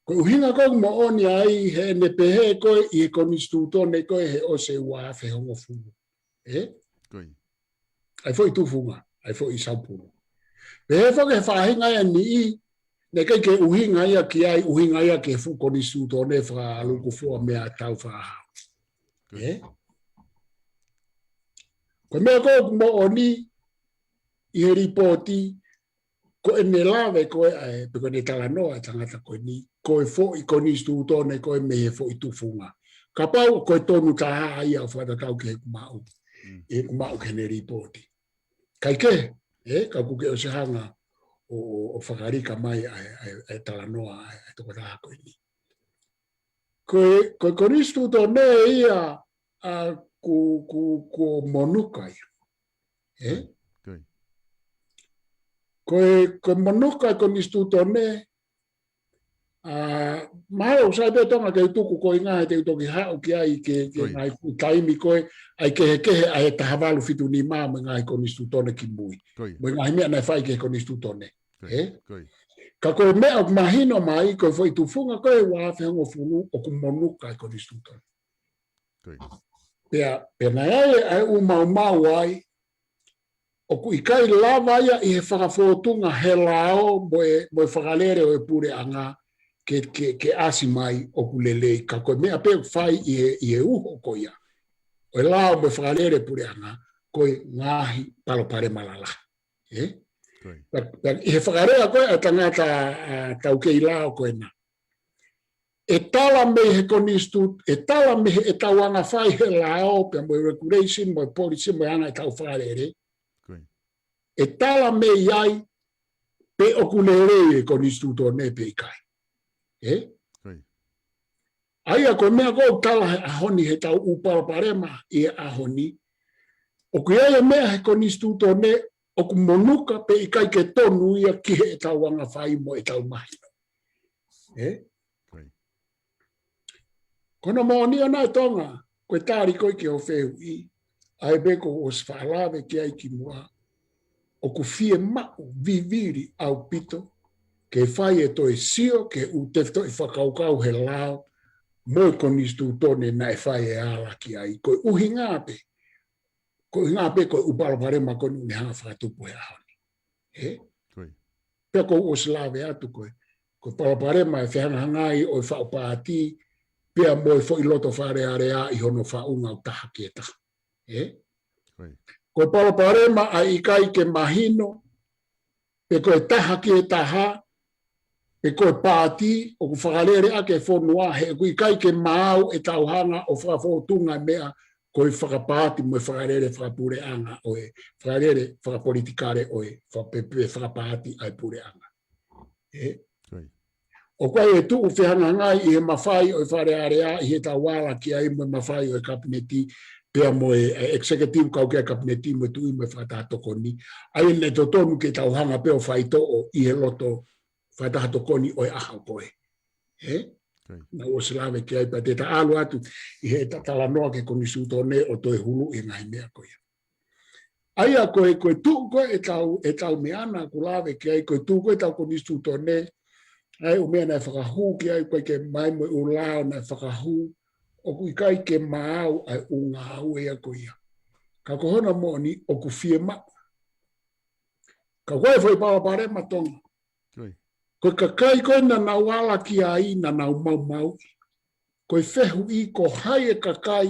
Ko e ʻuhinga ko ē ʻoku moʻoni ai heʻene pehē ko ē ʻi he konisitūtone ko ē he ʻosi e ua afe hongofulu. Ē? Ko ia. ʻA e foʻi tufunga, ʻa e foʻi saupulu. Pehē foki he faʻahinga ia ʻe niʻihi, naʻe ʻikai ke ʻuhinga ia ki ai, ʻuhinga ia ki he fuʻu konisitūtone fakalūkufua meia Tāufaʻāhau. Ko ia. Ē? Ko e meʻa ko ē ʻoku moʻoni ʻi he lipooti, ko ʻene lave ko ē ʻa e, pe ko ʻene talanoa ʻa e tangata ko eni, ko e foʻi konisitūtone ko ē mei he foʻi tufunga. Kapau ko e tonu taha ia ʻo fakatatau ki heʻeku maʻu, Mm. ʻeku maʻu ki heʻene lipooti. Kae kehe, ē, ka kuo ke ʻosi hanga ʻo, ʻo, ʻo fakalika mai ʻa e, ʻa e, ʻa e talanoa ʻa e, ʻa e tokotaha ko eni. Ko e, ko e konisitūtone ia, a, kuo, kuo, kuo monuka ia. Ē? Ko ia. Ko e, ko e monuka e konisitūtone, a, mahalo ʻoku sai pē Tonga ke u tuku ko e ʻuhinga he te u toki haʻu ki ai ke, ke Ko ia. ngaahi fuʻu taimi ko ē, ʻa e kehekehe ʻa e taha valu fitu nima mo e ngaahi konisitūtone kimui. Ko ia. Mo e ngaahi meʻa naʻe fai ki he konisitūtone. Ko ia. Ē? Ko ia. Ka ko e meʻa ʻoku mahino mai, ko e foʻi tufunga ko ē ua afe hongofulu ʻoku monuka e konisitūtone. Ko ia. Pea, pea naʻe ʻi ai ʻa e ʻū maumau ai, ʻoku ʻikai lava ia ʻi he fakafōtunga he lao mo e, mo e fakalele ʻo e puleʻanga ke, ke, ke ʻasi mai ʻoku lelei ka ko e meʻa pē ʻoku fai ʻi he, ʻi he uho ko ia. ʻO e lao mo e fakalele puleʻanga, ko e ngaahi palopalema lalahi. Ē? Ko ia. Pea, pea ʻi he fakalea ko ē ʻa e tangata, a, taukei lao ko ena. ʻE tala mei he konisitū-, ʻe tala mei he ʻetau anga fai he lao, pea mo e regulation, mo e policy, mo e anga ʻetau fakalele. Ko ia. ʻE tala mei ai, pe ʻoku lelei e konisitūtone pe ʻikai. Ē? Ko ia. ʻA ia ko e meʻa ko ē ʻoku tala he ʻaho ni he tau ʻū palopalema ʻi he ʻaho ni. ʻOku ʻi ai e meʻa he konisitūtone ʻoku monuka pe ʻikai ke tonu ia ki he ʻetau anga fai mo ʻetau mahino. Ē? Ko ia. Ko hono moʻoni ʻona ʻe Tonga, ko e tali ko ē ki hoʻo fehuʻi, ʻa ia pē kuo u ʻosi faʻa lave ki ai kimuʻa, ʻoku fiemaʻu vivili ʻaupito, ke fai e toe sio, ke u tefitoʻi fakakaukau he lao, mo e konisitūtone naʻe fai e ala ki ai, ko e ʻuhinga pē, ko e ʻuhinga pē ko e ʻū palopalema ko eni ʻoku ne hanga fakatupu he ʻaho ni. Ē? Ko ia. Pea kuo u ʻosi lave atu ko e, ko e palopalema e fehangahangai ʻo e faʻu paati, pea mo e foʻi loto Fale Alea ʻi hono faʻunga ʻo taha ki he taha. Ē? Ko ia. Ko e palopalema ʻa e ʻikai ke mahino, pe ko e taha ki he taha, pe ko e paati, ʻoku fakalele ʻaki e fonua, he ʻoku ʻikai ke maau ʻetau hanga ʻo fakafōtunga meʻa, ko e fakapaati mo e fakalele fakapuleʻanga ʻo e, fakalele fakapolitikale ʻo e, fa-, pe, pe fakapaati ʻa e puleʻanga. Ē? Ko ia. ʻOku ʻi ai e tuʻu fehangahangai ʻi he mafai ʻo e Fale Alea ʻi heʻetau ala ki ai mo e mafai ʻo e kapineti, pea mo e, e executive kau ki he kapineti mo e tuʻi mo e fakataha tokoni. ʻA ia naʻe totonu ke tau hanga pē ʻo faitoʻo ʻi he loto fakataha tokoni ʻo e ʻaho ko ē. Ē? Ko ia. Naʻa ku ʻosi lave ki ai pea te ta ʻalu atu ʻi heʻeta talanoa ki he konisitūtone ʻo toe huluʻi e ngaahi meʻa ko ia. ʻA ia ko e, ko e tuʻu ko ē ʻetau, ʻetau meʻa naʻa ku lave ki ai, ko e tuʻu ko ē ʻetau konisitūtone, ʻa e ʻū meʻa naʻe fakahū ki ai, ko e ke mai mo e ʻū lao naʻe fakahū, ʻoku ʻikai ke maau ʻa e ʻū ngāue ia ko ia. Ka ko hono moʻoni ʻoku fiemaʻu. Ka ko e foʻi palopalema Tonga. Ko ia. Ko e kakai ko ē naʻa nau ala ki ai naʻa nau maumauʻi. Ko e fehuʻi ko hai e kakai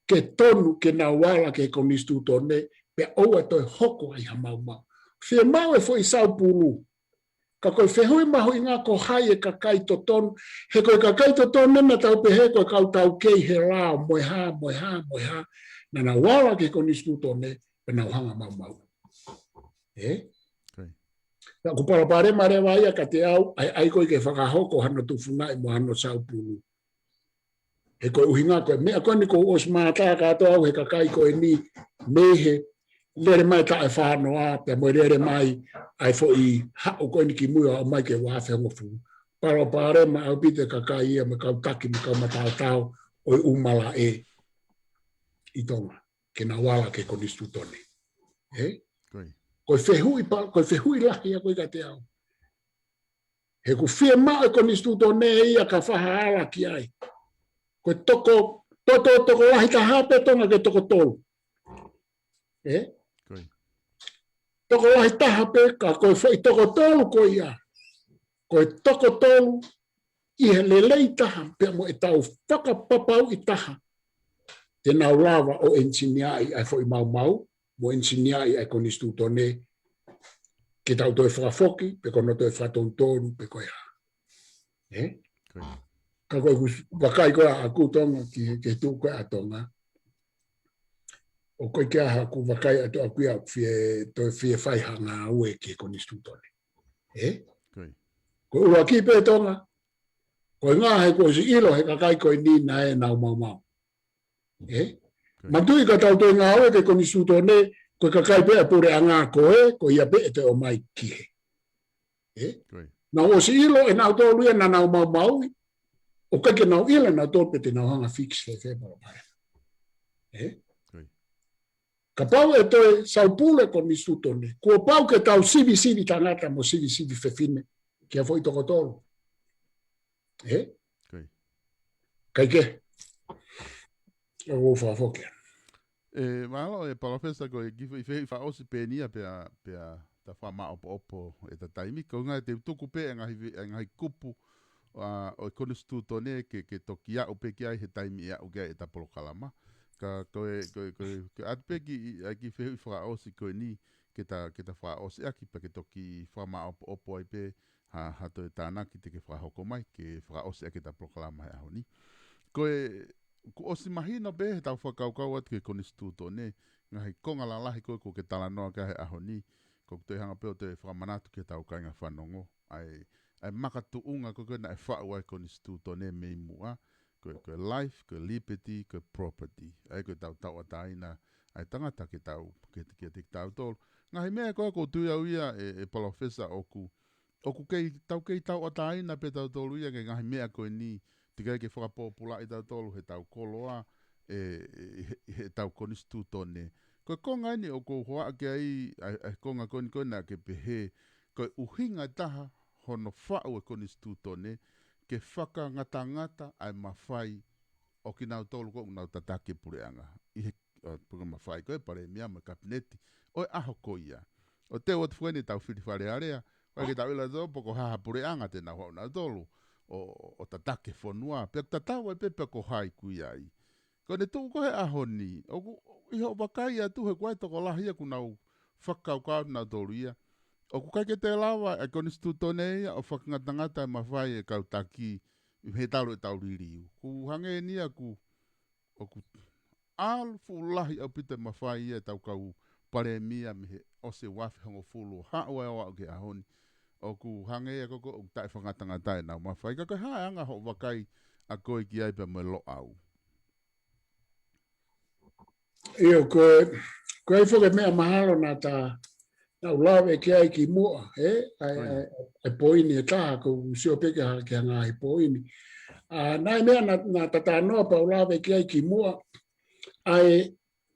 ke tonu ke nau ala ki he konisitūtone, pea ʻoua toe hoko ai ha maumau. Fiemaʻu e foʻi saupulu. Ka ko e fehuʻi mahuʻinga ko hai e kakai totonu, he ko e kakai totonu naʻa tau pehē ko e kau taukei he lao, mo e hā, mo e hā, mo e hā, naʻa nau ala ki he konisitūtone, pea nau hanga maumau. Ē? Ko ia. Naʻa ku palopalema leva ia kiate au, ʻai, ʻai ko ē ke fakahoko hano tufungaʻi mo hano saupulu. He ko e ʻuhinga ko e meʻa ko eni kuo ʻosi mātā kātoa au he kakai ko eni mei he lele mai taʻe fānoa, pea mo e lele mai ʻa e foʻi haʻu ko eni ki mui ʻo aʻu mai ki he ua afe hongofulu. Palopalema ʻaupito e kakai ia mo e kau taki mo e kau mataotao ʻo e ʻū malaʻe ʻi Tonga ke nau ala ki he konisitūtone. Ē? Ko ia. Ko e fehuʻi pa-, ko e fehuʻi lahi ia ko ē kiate au. He ʻoku fiemaʻu e konisitūtone ia ka fai ha ala ki ai. Ko e toko, to, to, tokolahi taha pē Tonga ke toko tolu. Ē? Ko ia. Tokolahi taha pē ka ko e foʻi toko tolu ko ia. Ko e toko tolu ʻi he lelei taha pea mo e tau fakapapauʻi taha. Te nau lava ʻo ʻenisiniaʻi ʻa e foʻi maumau, mo ʻenisiniaʻi ʻa e konisitūtone, ke tau toe fakafoki, pe ko hono toe fakatoutolu, pe ko e hā. Ē? Ko ia. Ka ko ʻeku vakai ko ē ʻaʻaku Tonga, ki he, ki he tuʻu ko ē ʻa Tonga. ʻOku ʻikai ke ʻi ai haʻaku vakai atu ʻaʻaku ia ʻoku fie, toe fie fai ha ngāue ki he konisitūtone. Ē? Ko ia. Ko e ʻuluaki pē Tonga, ko e ngaahi kuo ʻosi ʻilo he kakai ko eni naʻa nau maumau. Ē? Ko ia. Manatuʻi ka tau toe ngāue ki he konisitūtone, ko e kakai pē ʻa e puleʻanga ko ē, ko ia pē ʻe toe ʻomai ki hē. Ē? Ko ia. Naʻa ʻosi ʻilo ʻe nautolu ia naʻa nau maumauʻi, ʻoku ʻikai ke nau ʻilo ʻe nautolu pe te nau hanga fix he fē palopalema. Ē? Ko ia. Kapau ʻe toe saupulu e konisitūtone, kuo pau ke tau sivisivi tangata mo sivisivi fefine, ki ha foʻi toko tolu. Ē? Ko ia. Kae kehe. ʻOku ou fakafoki. ʻE, mālō ʻe Palōfesa ko e kiʻi foʻi fehuʻi fakaʻosi pē eni ia pea, pea ta fakamāʻopoʻopo ʻeta taimi. Ko e ngaahi te u tuku pē e ngaahi, e ngaahi kupu, ʻa, ʻo e konisitūtone ke, ke toki aʻu pē ki ai he taimi ʻe aʻu ki ai ʻeta polokalama. Ka ko e, ko e, ko e, ke ʻoatu pē kiʻi, ʻa e kiʻi fehuʻi fakaʻosi ko eni ke ta, ke ta fakaʻosi ʻaki pea ke toki fakamāʻopoʻopo ai pē ha, ha toe tānaki te ke fakahoko mai ke fakaʻosi ʻaki ʻeta polokalama he ʻaho ni. Ko e, kuo ʻosi mahino pē he tau fakakaukau atu ki he konisitūtone, ngaahi konga lalahi ko ē kuo ke talanoa ki ai he ʻaho ni, ʻoku ou toe hanga pē ʻo toe fakamanatu ki he tau kāinga fanongo, ʻa e, ʻa e makatuʻunga ko ē ko ē naʻe faʻu ai e konisitūtone mei muʻa, ko e, ko e life, ko e liberty, ko e property. ʻA ia ko e tau tauʻatāina ʻa e tangata ke tau, ke, ke, ke tautolu. Ngaahi meʻa ko ē ʻoku ou tui au ia ʻe, ʻe Palōfesa ʻoku, ʻoku kei, tau kei tauʻatāina pē tautolu ia ki he ngaahi meʻa ko eni, teʻeki ai ke fakapōpulaʻi tautolu he tau koloa, ʻe, ʻe, he, he tau konisitūtone. Ko e konga eni ʻoku ou hoʻata ki ai, ʻa e, ʻa e konga ko eni ko ē naʻa ke pehē, ko e ʻuhinga ʻe taha hono faʻu e konisitūtone, ke fakangatangata ʻa e mafai ʻo kinautolu ko ē ʻoku nau tataki e puleʻanga. ʻI he, ʻo, puke mafai ko ē palēmia mo e kapineti ʻo e ʻaho ko ia. ʻO te ʻoatu foki eni ʻetau fili Fale Alea, ʻoku ʻikai ke tau ʻilo ʻe tautolu pe ko e hā ha puleʻanga te nau haʻu nautolu ʻo, ʻo, ʻo tataki e fonua. Pea tatau ai pē pe ko hai ʻoku ʻi ai. Ko ʻene tuʻu ko ē he ʻaho ni, ʻoku ʻi hoʻo vakai atu he ʻoku ʻi ai e tokolahi ia ʻoku nau fakakaukau atu nautolu ia, ʻoku ʻikai ke toe lava e konisitūtone ia ʻo fakangatangata e mafai e kau taki he talu ʻetau liliu. ʻOku hangē eni ia ʻoku, ʻoku ʻalu fuʻu lahi ʻaupito e mafai ia ʻetau kau palēmia mei he ʻosi e ua afe hongofulu ʻo haʻu ai ʻo aʻu ki he ʻaho ni. ʻOku hangē ia ko ē ʻoku taʻefakangatangata ʻenau mafai. Ka ko e hā e anga hoʻo vakai ʻa koe ki ai pea mo e Loʻau? ʻIo, ko e, ko e foʻi meʻa mahalo naʻa ta, naʻa ku lave ki ai kimuʻa, ē? ʻA e, ʻa e, ʻa e poini ʻe taha, ʻoku ou sio pē ki ha, ki ha ngaahi poini. ʻA, naʻe meʻa naʻa, naʻa ta talanoa pea u lave ki ai kimuʻa. ʻA e,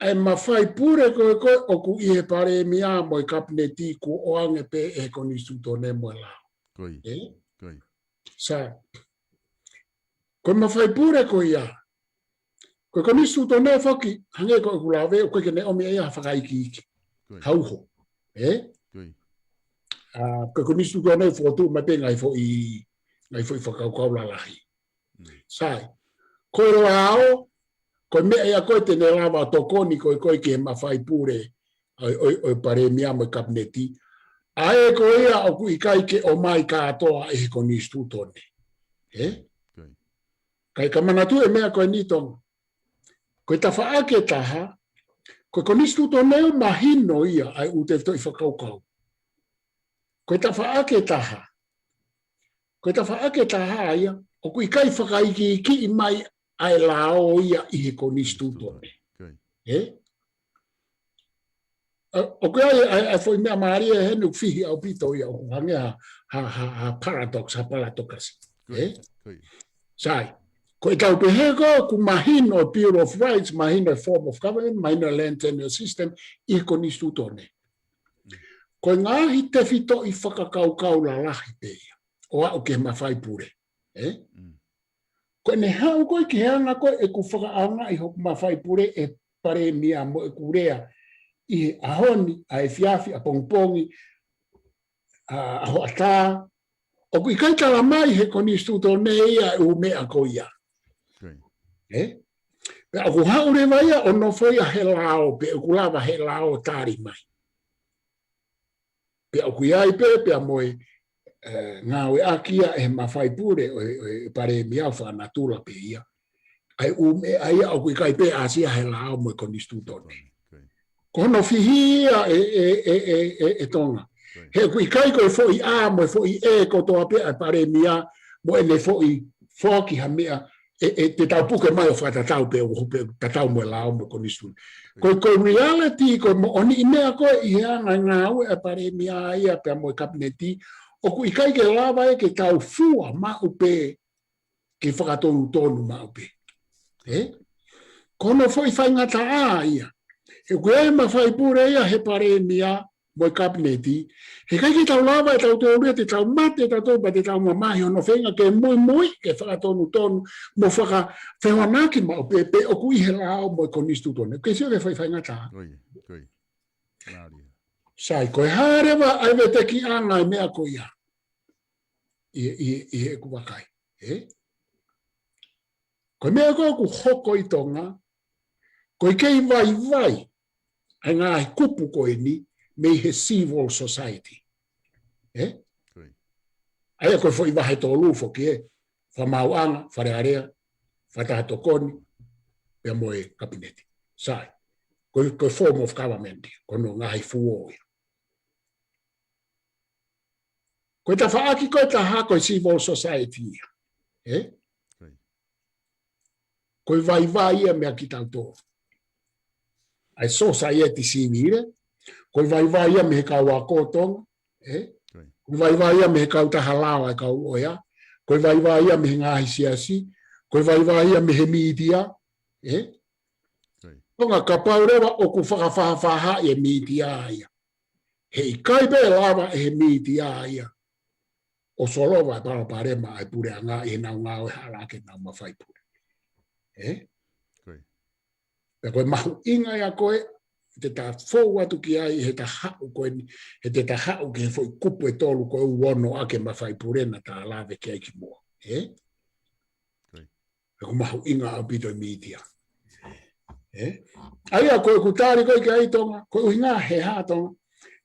ʻa e mafai pule ko ē ko ē ʻoku ʻi he palēmia mo e kapineti kuo ʻoange pē ʻe he konisitūtone mo e lao. Ko ia. Ē? Ko ia. Sa, ko e mafai pule ko ia. Ko e konisitūtone foki, hangē ko ʻeku lave, ʻoku ʻikai ke ne ʻomi ʻe ia ha fakaikiiki. Ko ia. Ha uho. Ē? Ko ia. ʻA, ko e konisitūtone fokotuʻu mai pē ngaahi foʻi, ngaahi foʻi fakakaukau lalahi. Mm. Sai. Ko e lao, ko e meʻa ia ko ē te ne lava ʻo tokoni ko ē ko ē ki he mafai pule ʻo e, ʻo e, ʻo e palēmia mo e kapineti. ʻA ē ko ia ʻoku ʻikai ke ʻomai kātoa ʻe he konisitūtone. Ē? Kae ka manatu e meʻa ko eni Tonga. Ko e tafaʻaki ʻe taha, ko e konisitūtone ʻoku mahino ia ʻa e ʻū tefitoʻi fakakaukau. Ko e tafaʻaki ʻe taha. Ko e tafaʻaki ʻe taha ia, ʻoku ʻikai fakaikiiki mai ʻa e lao ia ʻi he konisitūtone. Ē? ʻA, ʻoku ʻi ai, ʻa, ʻa e foʻi meʻa mālie heni ʻoku fihi ʻaupito ia ʻoku hangē ha, ha, ha, ha paradox, ha palatokasi. Ē? Sai. Ko e tau pehē ko ē ʻoku mahino e Bill of Rights, mahino e form of government, mahino e land tenure system, ʻi he konisitūtone. Ko e ngaahi tefitoʻi fakakaukau lalahi pē ia. ʻO aʻu ki he mafai pule. Ē? Ko ʻene haʻu ko ē ki he anga ko ē ʻeku fakaʻaongaʻi hoku mafai pule ʻe palēmia mo ʻeku lea ʻi he ʻaho ni, ʻa e efiafi, ʻapongipongi, ʻa, ʻa hoʻatā. ʻOku ʻikai tala mai he konisitūtone ia e ʻū meʻa ko ia. Ē? Pea ʻoku haʻu leva ia ʻo nofo ia he lao, pe ʻoku lava he lao tali mai. Pea ʻoku ʻi ai pē, pea mo e, ē, ngāueʻaki ia ʻe he mafai pule ʻo e, ʻo e palēmia ʻo fakanatula pē ia. ʻA e ʻū meʻa ia ʻoku ʻikai pē ʻasi ia he lao mo e konisitūtone. Ko hono fihi ia ʻe, ʻe, ʻe Tonga. He ʻoku ʻikai ko e foʻi A mo e foʻi E kotoa pē ʻa e palēmia mo ʻene foʻi foaki ha meʻa ʻe, ʻe te tau puke mai ʻo fakatatau pē ʻo, pē tatau mo e lao mo e konisitūtone. Ko e, ko e reality, ko e moʻoniʻi meʻa ko ē ʻi he anga e ngāue ʻa e palēmia ia pea mo e kapineti, ʻoku ʻikai ke lava ia ke tau fua maʻu pē, ke fakatonutonu maʻu pē. Ē? Ko hono foʻi faingataʻa ia. He ʻoku ʻi ai e mafai pule ia he palēmia, mo e kapineti, heʻikai ke tau lava ʻe tautolu ia te tau mate tautolu pea te tau mamahi hono feinga ke muimui, ke fakatonutonu, mo fakafehoanaki maʻu pē, pe ʻoku ʻi he lao mo e konisitūtone. Ke sio ki he foʻi faingataʻa. Sai, ko e hā leva ʻa e vetekiʻanga e meʻa ko ia. ʻI, ʻi, ʻi heʻeku vakai. Ē? Ko e meʻa ko ē ʻoku hoko ʻi Tonga, ko e kei vaivai ʻa e ngaahi kupu ko eni mei he civil society. Ē? ʻA ia ko e foʻi vahe tolu foki ē, fakamaauʻanga, Fale Alea, fakataha tokoni, pea mo e kapineti. Sai. Ko e, ko e form of government, ko hono ngaahi fuo ia. Ko e tafaʻaki ko ē ʻe taha ko e civil society ia. Ē? Ko e vaivai ia meia kitautolu. ʻA e society sivile, ko e vaivai ia mei he kau ako Tonga, ē? Ko e vaivai ia mei he kautaha lao ʻa e kau loea, ko e vaivai ia mei he ngaahi siasi, ko e vaivai ia mei he mītia, ē? Tonga kapau leva ʻoku fakafaʻafaʻahi e mītia ia. Heʻikai pē lava ʻe he mītia ia ʻo solova e palopalema ʻa e puleʻanga ʻi heʻenau ngāue hala ʻaki ʻenau mafai pule. Ē? Pea ko e mahuʻinga ia ko ē, te ta fou atu ki ai, he ta haʻu ko eni, he te ta haʻu ki he foʻi kupu ʻe tolu ko ē ʻoku ono ʻaki e mafai pule naʻa ta lave ki ai kimuʻa. Ē? He ʻoku mahuʻinga ʻaupito e mītia. Ē? ʻA ia ko ʻeku tali ko ē ki ai Tonga, ko e ʻuhinga he hā Tonga.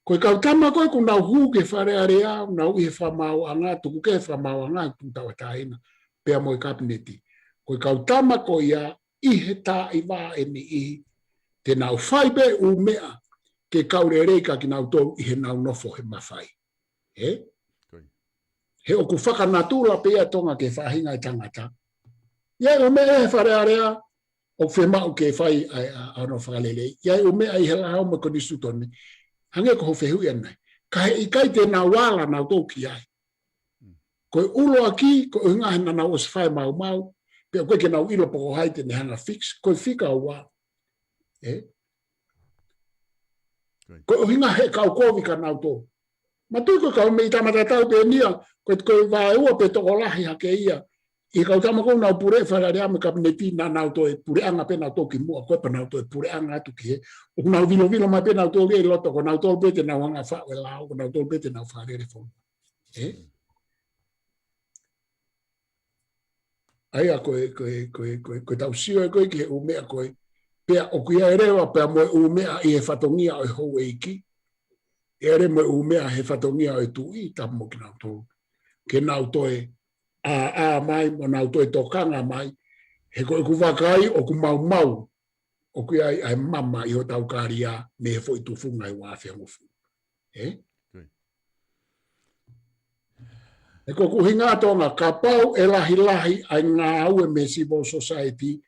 Ko e kau tama ko ē ʻoku nau hū ki he Fale Alea, nau ʻi he fakamaauʻanga, tuku kehe fakamaauʻanga, tuku tauʻatāina, pea mo e kapineti. Ko e kau tama ko ia ʻi he taimi ʻe niʻihi, te nau fai pē ʻū meʻa ke kau lelei kia kinautolu ʻi heʻenau nofo he mafai. Ē? He ʻoku fakanatula pē ia Tonga ki he faʻahinga ʻo e tangata. ʻI ai ʻū meʻa he Fale Alea, ʻoku fiemaʻu ke fai ʻa, ʻa, ʻa hono fakalelei. ʻI ai ʻū meʻa ʻi he lao mo e konisitūtone. Hangē ko hoʻo fehuʻi ʻanenai. Ka heʻikai te nau ala nautolu ki ai. Ko e ʻuluaki, ko e ʻuhinga he naʻa nau ʻosi fai maumau, pea ʻoku ʻikai ke nau ʻilo pe ko hai te ne hanga fix, ko e fika ua. Ē? Ko e ʻuhinga he kau kovi kia nautolu. Manatuʻi ko e kau meʻi tama tatau pē eni ia, ko e, ko e vaeua pe tokolahi hake ia. ʻI he kau tama ko ē ʻoku nau pule Fale Alea mo e kapineti naʻa nau toe puleʻanga pē nautolu kimuʻa, ko e pea nau toe puleʻanga atu ki he. ʻOku nau vilovilo mai pē nautolu ia ʻi loto, ko nautolu pē te nau hanga faʻu e lao, ko nautolu pē te nau fakalele fonua. Ē? ʻA ia ko e, ko e, ko e, ko e, ko e tau sio ē ko ē ki he ʻū meʻa ko ē. Pea ʻoku ʻi ai leva, pea mo e ʻū meʻa ʻi he fatongia ʻo e houʻeiki. ʻE ʻi ai leva mo e ʻū meʻa he fatongia ʻo e tuʻi, tapu mo kinautolu. Ke nau toe ʻā, ʻā mai, mo nau toe tokanga mai. He ko ʻeku vakai, ʻoku maumau. ʻOku ʻi ai ʻa e mama ʻi hotau kalia mei he foʻi tufunga ʻi he ua afe hongofulu. Ē? He ko ʻeku ʻuhinga Tonga, kapau ʻe lahilahi ʻa e ngāue mei he civil society,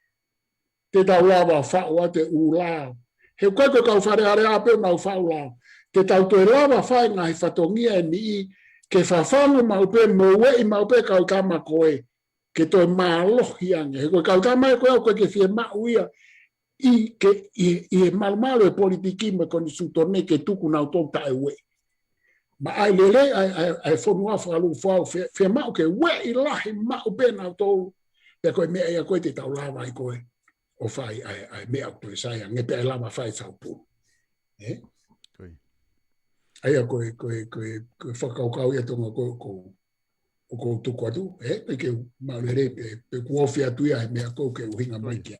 te tau lava faʻu atu e ʻū lao. He ʻoku ʻikai ko e kau Fale Alea pē ʻoku nau faʻu lao. Te tau toe lava fai ngaahi fatongia ʻe niʻihi, ke fafangu maʻu pē, mo ueʻi maʻu pē kau tama ko ē, ke toe mālohi ange. He ko e kau tama ē ko ē ʻoku ʻikai ke fiemaʻu ia ʻi ke, ʻi, ʻi he malumalu e politiki mo e konisitūtone ke tuku nautolu taʻeueʻi. Ma ʻai lelei ʻa e, ʻa e, ʻa e fonua fakalūkufua, fie, fiemaʻu ke ueʻi lahi maʻu pē nautolu. Pea ko e meʻa ia ko ē te tau lava ai ko ē ʻo fai ʻa e, ʻa e meʻa ʻoku toe sai ange pea ʻe lava fai saupulu. Ē? ʻA ia ko e, ko e, ko e, ko e fakakaukau ia Tonga ko, ko, ʻoku ou tuku atu, ē, pe ke u mālō lelei, pe, pe ʻoku ofi atu ia he meʻa ko ē ke ʻuhinga mai kia.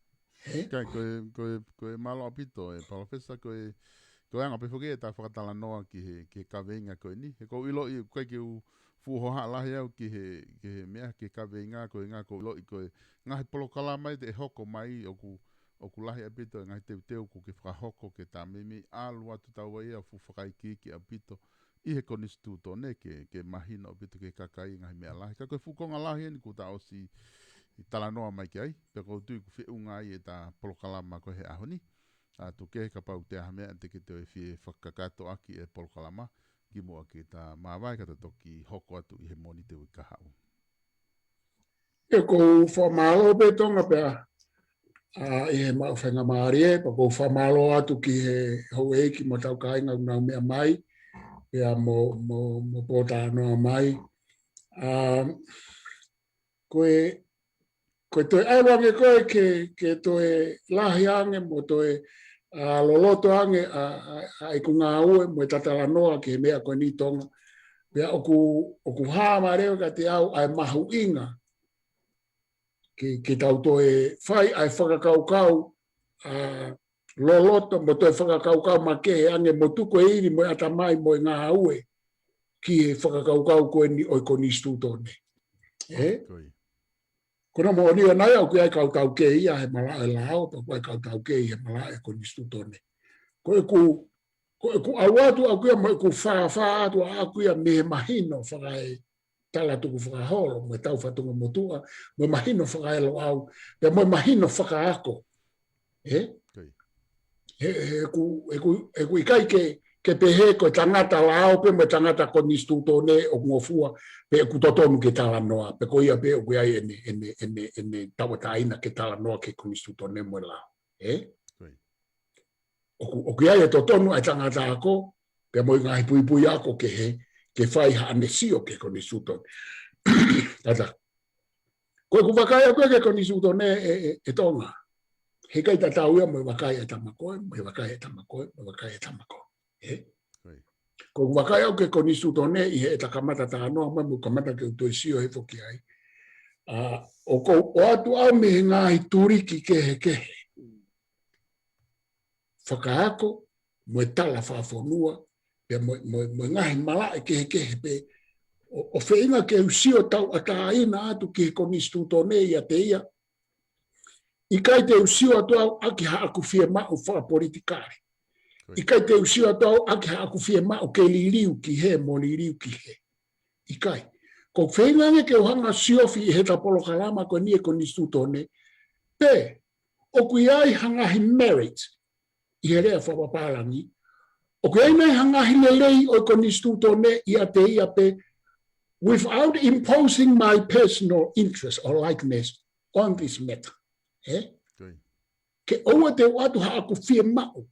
Ē? Kai, ko e, ko e, ko e mālō ʻaupito, ē, Palōfesa, ko e, ko e anga pē foki ē ʻeta fakatalanoa ki he, ki he kaveinga ko eni. He ʻoku ou ʻiloʻi, ʻikai ke u fuʻu hohaʻa lahi au ki he, ki he meʻa ki he kaveinga, ko e ʻuhinga ʻoku ou ʻiloʻi ko e ngaahi polokalama ʻe hoko mai ʻoku, ʻoku lahi ʻaupito e ngaahi teuteu ʻoku ke fakahoko ke tā meimei ʻalu atu taua ia fuʻu fakaikiiki ʻaupito ʻi he konisitūtone ke, ke mahino ʻaupito ki he kakai ngaahi meʻa lahi. Ka ko e fuʻu konga lahi eni kuo ta ʻosi talanoa mai ki ai, pea ʻoku ou tui ʻoku feʻunga ai ʻeta polokalama ko ē he ʻaho ni. ʻA tuku kehe kapau te ʻi ai ha meʻa te ke toe fie fakakakato ʻaki e polokalama, kimuʻa ke ta māvae ka ta toki hoko atu ʻi he Mōnite uike kahaʻu. ʻE ʻoku ou fakamālō pē Tonga pea, ʻa, ʻi he maʻu faingamālie, pea ʻoku ou fakamālō atu ki he houʻeiki mo hotau kāinga ʻoku nau meʻa mai, pea mo, mo, mo pōtalanoa mai. ʻA, ko e, ko e toe ʻalu ange ko ē ke, ke toe lahi ange mo toe, ʻa, loloto ange ʻa, ʻa, ʻa ʻeku ngāue mo ʻeta talanoa ki he meʻa ko eni Tonga. Pea ʻoku, ʻoku hā mālie kiate au ʻa e mahuʻinga ke, ke tau toe fai ʻa e fakakaukau, ʻa, loloto mo toe fakakaukau makehe ange mo tuku e ivi mo e ʻatamai mo e ngāue ki he fakakaukau ko eni ʻo e konisitūtone. Ē? Ko ia. Ko hono moʻoni ʻoku ʻi ai ʻa e kau taukei ia he malaʻe lao, pea ʻoku ʻi ai e kau taukei he malaʻe konisitūtone. Ko ʻeku, ko ʻeku ʻalu atu ʻaʻaku ia mo ʻeku fāfā atu ʻaʻaku ia mei he mahino fakaetalatuku fakaholo, mo e tau fatongia motuʻa, mo e mahino fakaeloʻau, pea mo e mahino fakaako. Ē? Ko ia. He, he ʻoku, ʻoku, ʻoku ʻikai ke, ke pehē ko e tangata lao pē mo e tangata konisitūtone ʻoku ngofua, pe ʻoku totonu ke talanoa, pe ko ia pē ʻoku ʻi ai ʻene, ʻene, ʻene, ʻene tauʻatāina ke talanoa ki he konisitūtone mo e lao. Ē? Ko ia. ʻOku, ʻoku ʻi ai e totonu ʻa e tangata ako, pea mo e ngaahi puipui ako kehe, ke fai haʻane sio ki he konisitūtone. Tata. Ko ʻeku vakai ʻaʻaku ia ki he konisitūtone ē, ē, ē Tonga. He ʻikai tatau ia mo e vakai ʻa e tama ko ē, mo e vakai ʻa e tama ko ē, mo e vakai ʻa e tama ko ē. Ē? Ko ia. Ko ʻeku vakai ʻaʻaku ki he konisitūtone ʻi heʻeta kamata talanoa mai mo kamata ke u toe sio hifo ki ai. ʻA, ʻoku ou ʻoatu au mei he ngaahi tuliki kehekehe. Fakaako, mo e tala fakafonua, pea mo, mo, mo e ngaahi malaʻe kehekehe pē, ʻo, ʻo feinga ke u sio tauʻatāina atu ki he konisitūtone ʻiate ia. ʻIkai te u sio atu au ʻaki haʻaku fiemaʻu fakapolitikale. Ko ia. ʻIkai te u sio atu au ʻaki haʻaku fiemaʻu ke liliu ki hē mo liliu ki hē. ʻIkai. ʻOku ou feinga ange ke u hanga siofi ʻi heʻeta polokalama ko eni e konisitūtone. Pe, ʻoku ʻi ai ha ngaahi merit ʻi he lea fakapapālangi. ʻOku ʻi ai nai ha ngaahi lelei ʻo e konisitūtone ʻiate ia pe, without imposing my personal interest or likeness on this matter. Ē? Ko ia. Ke ʻoua te u ʻoatu haʻaku fiemaʻu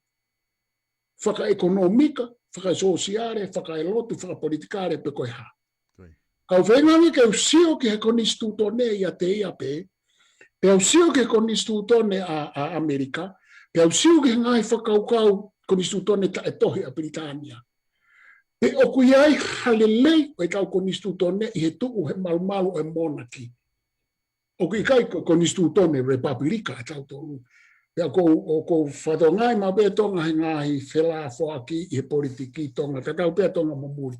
fakaʻekonōmika, fakaesōsiale, fakaelotu, fakapolitikale, pe ko e hā. Ko ia. Ka u feinga ange ke u sio ki he konisitūtone ʻiate ia pē, pea u sio ki he konisitūtone ʻa, ʻa ʻAmelika, pea u sio ki he ngaahi fakakaukau konisitūtone taʻetohi ʻa Pilitānia. Pe ʻoku ʻi ai ha lelei ʻo ʻetau konisitūtone ʻi he tuʻu he malumalu ʻo e monarchy. ʻOku ʻikai ko e konisitūtone lepapulika ʻa tautolu. Pea ʻoku ou, ʻoku ou fakatokangaʻi maʻu pē Tonga he ngaahi felāfoaki ʻi he politiki Tonga, tatau pē ʻa Tonga mo muli.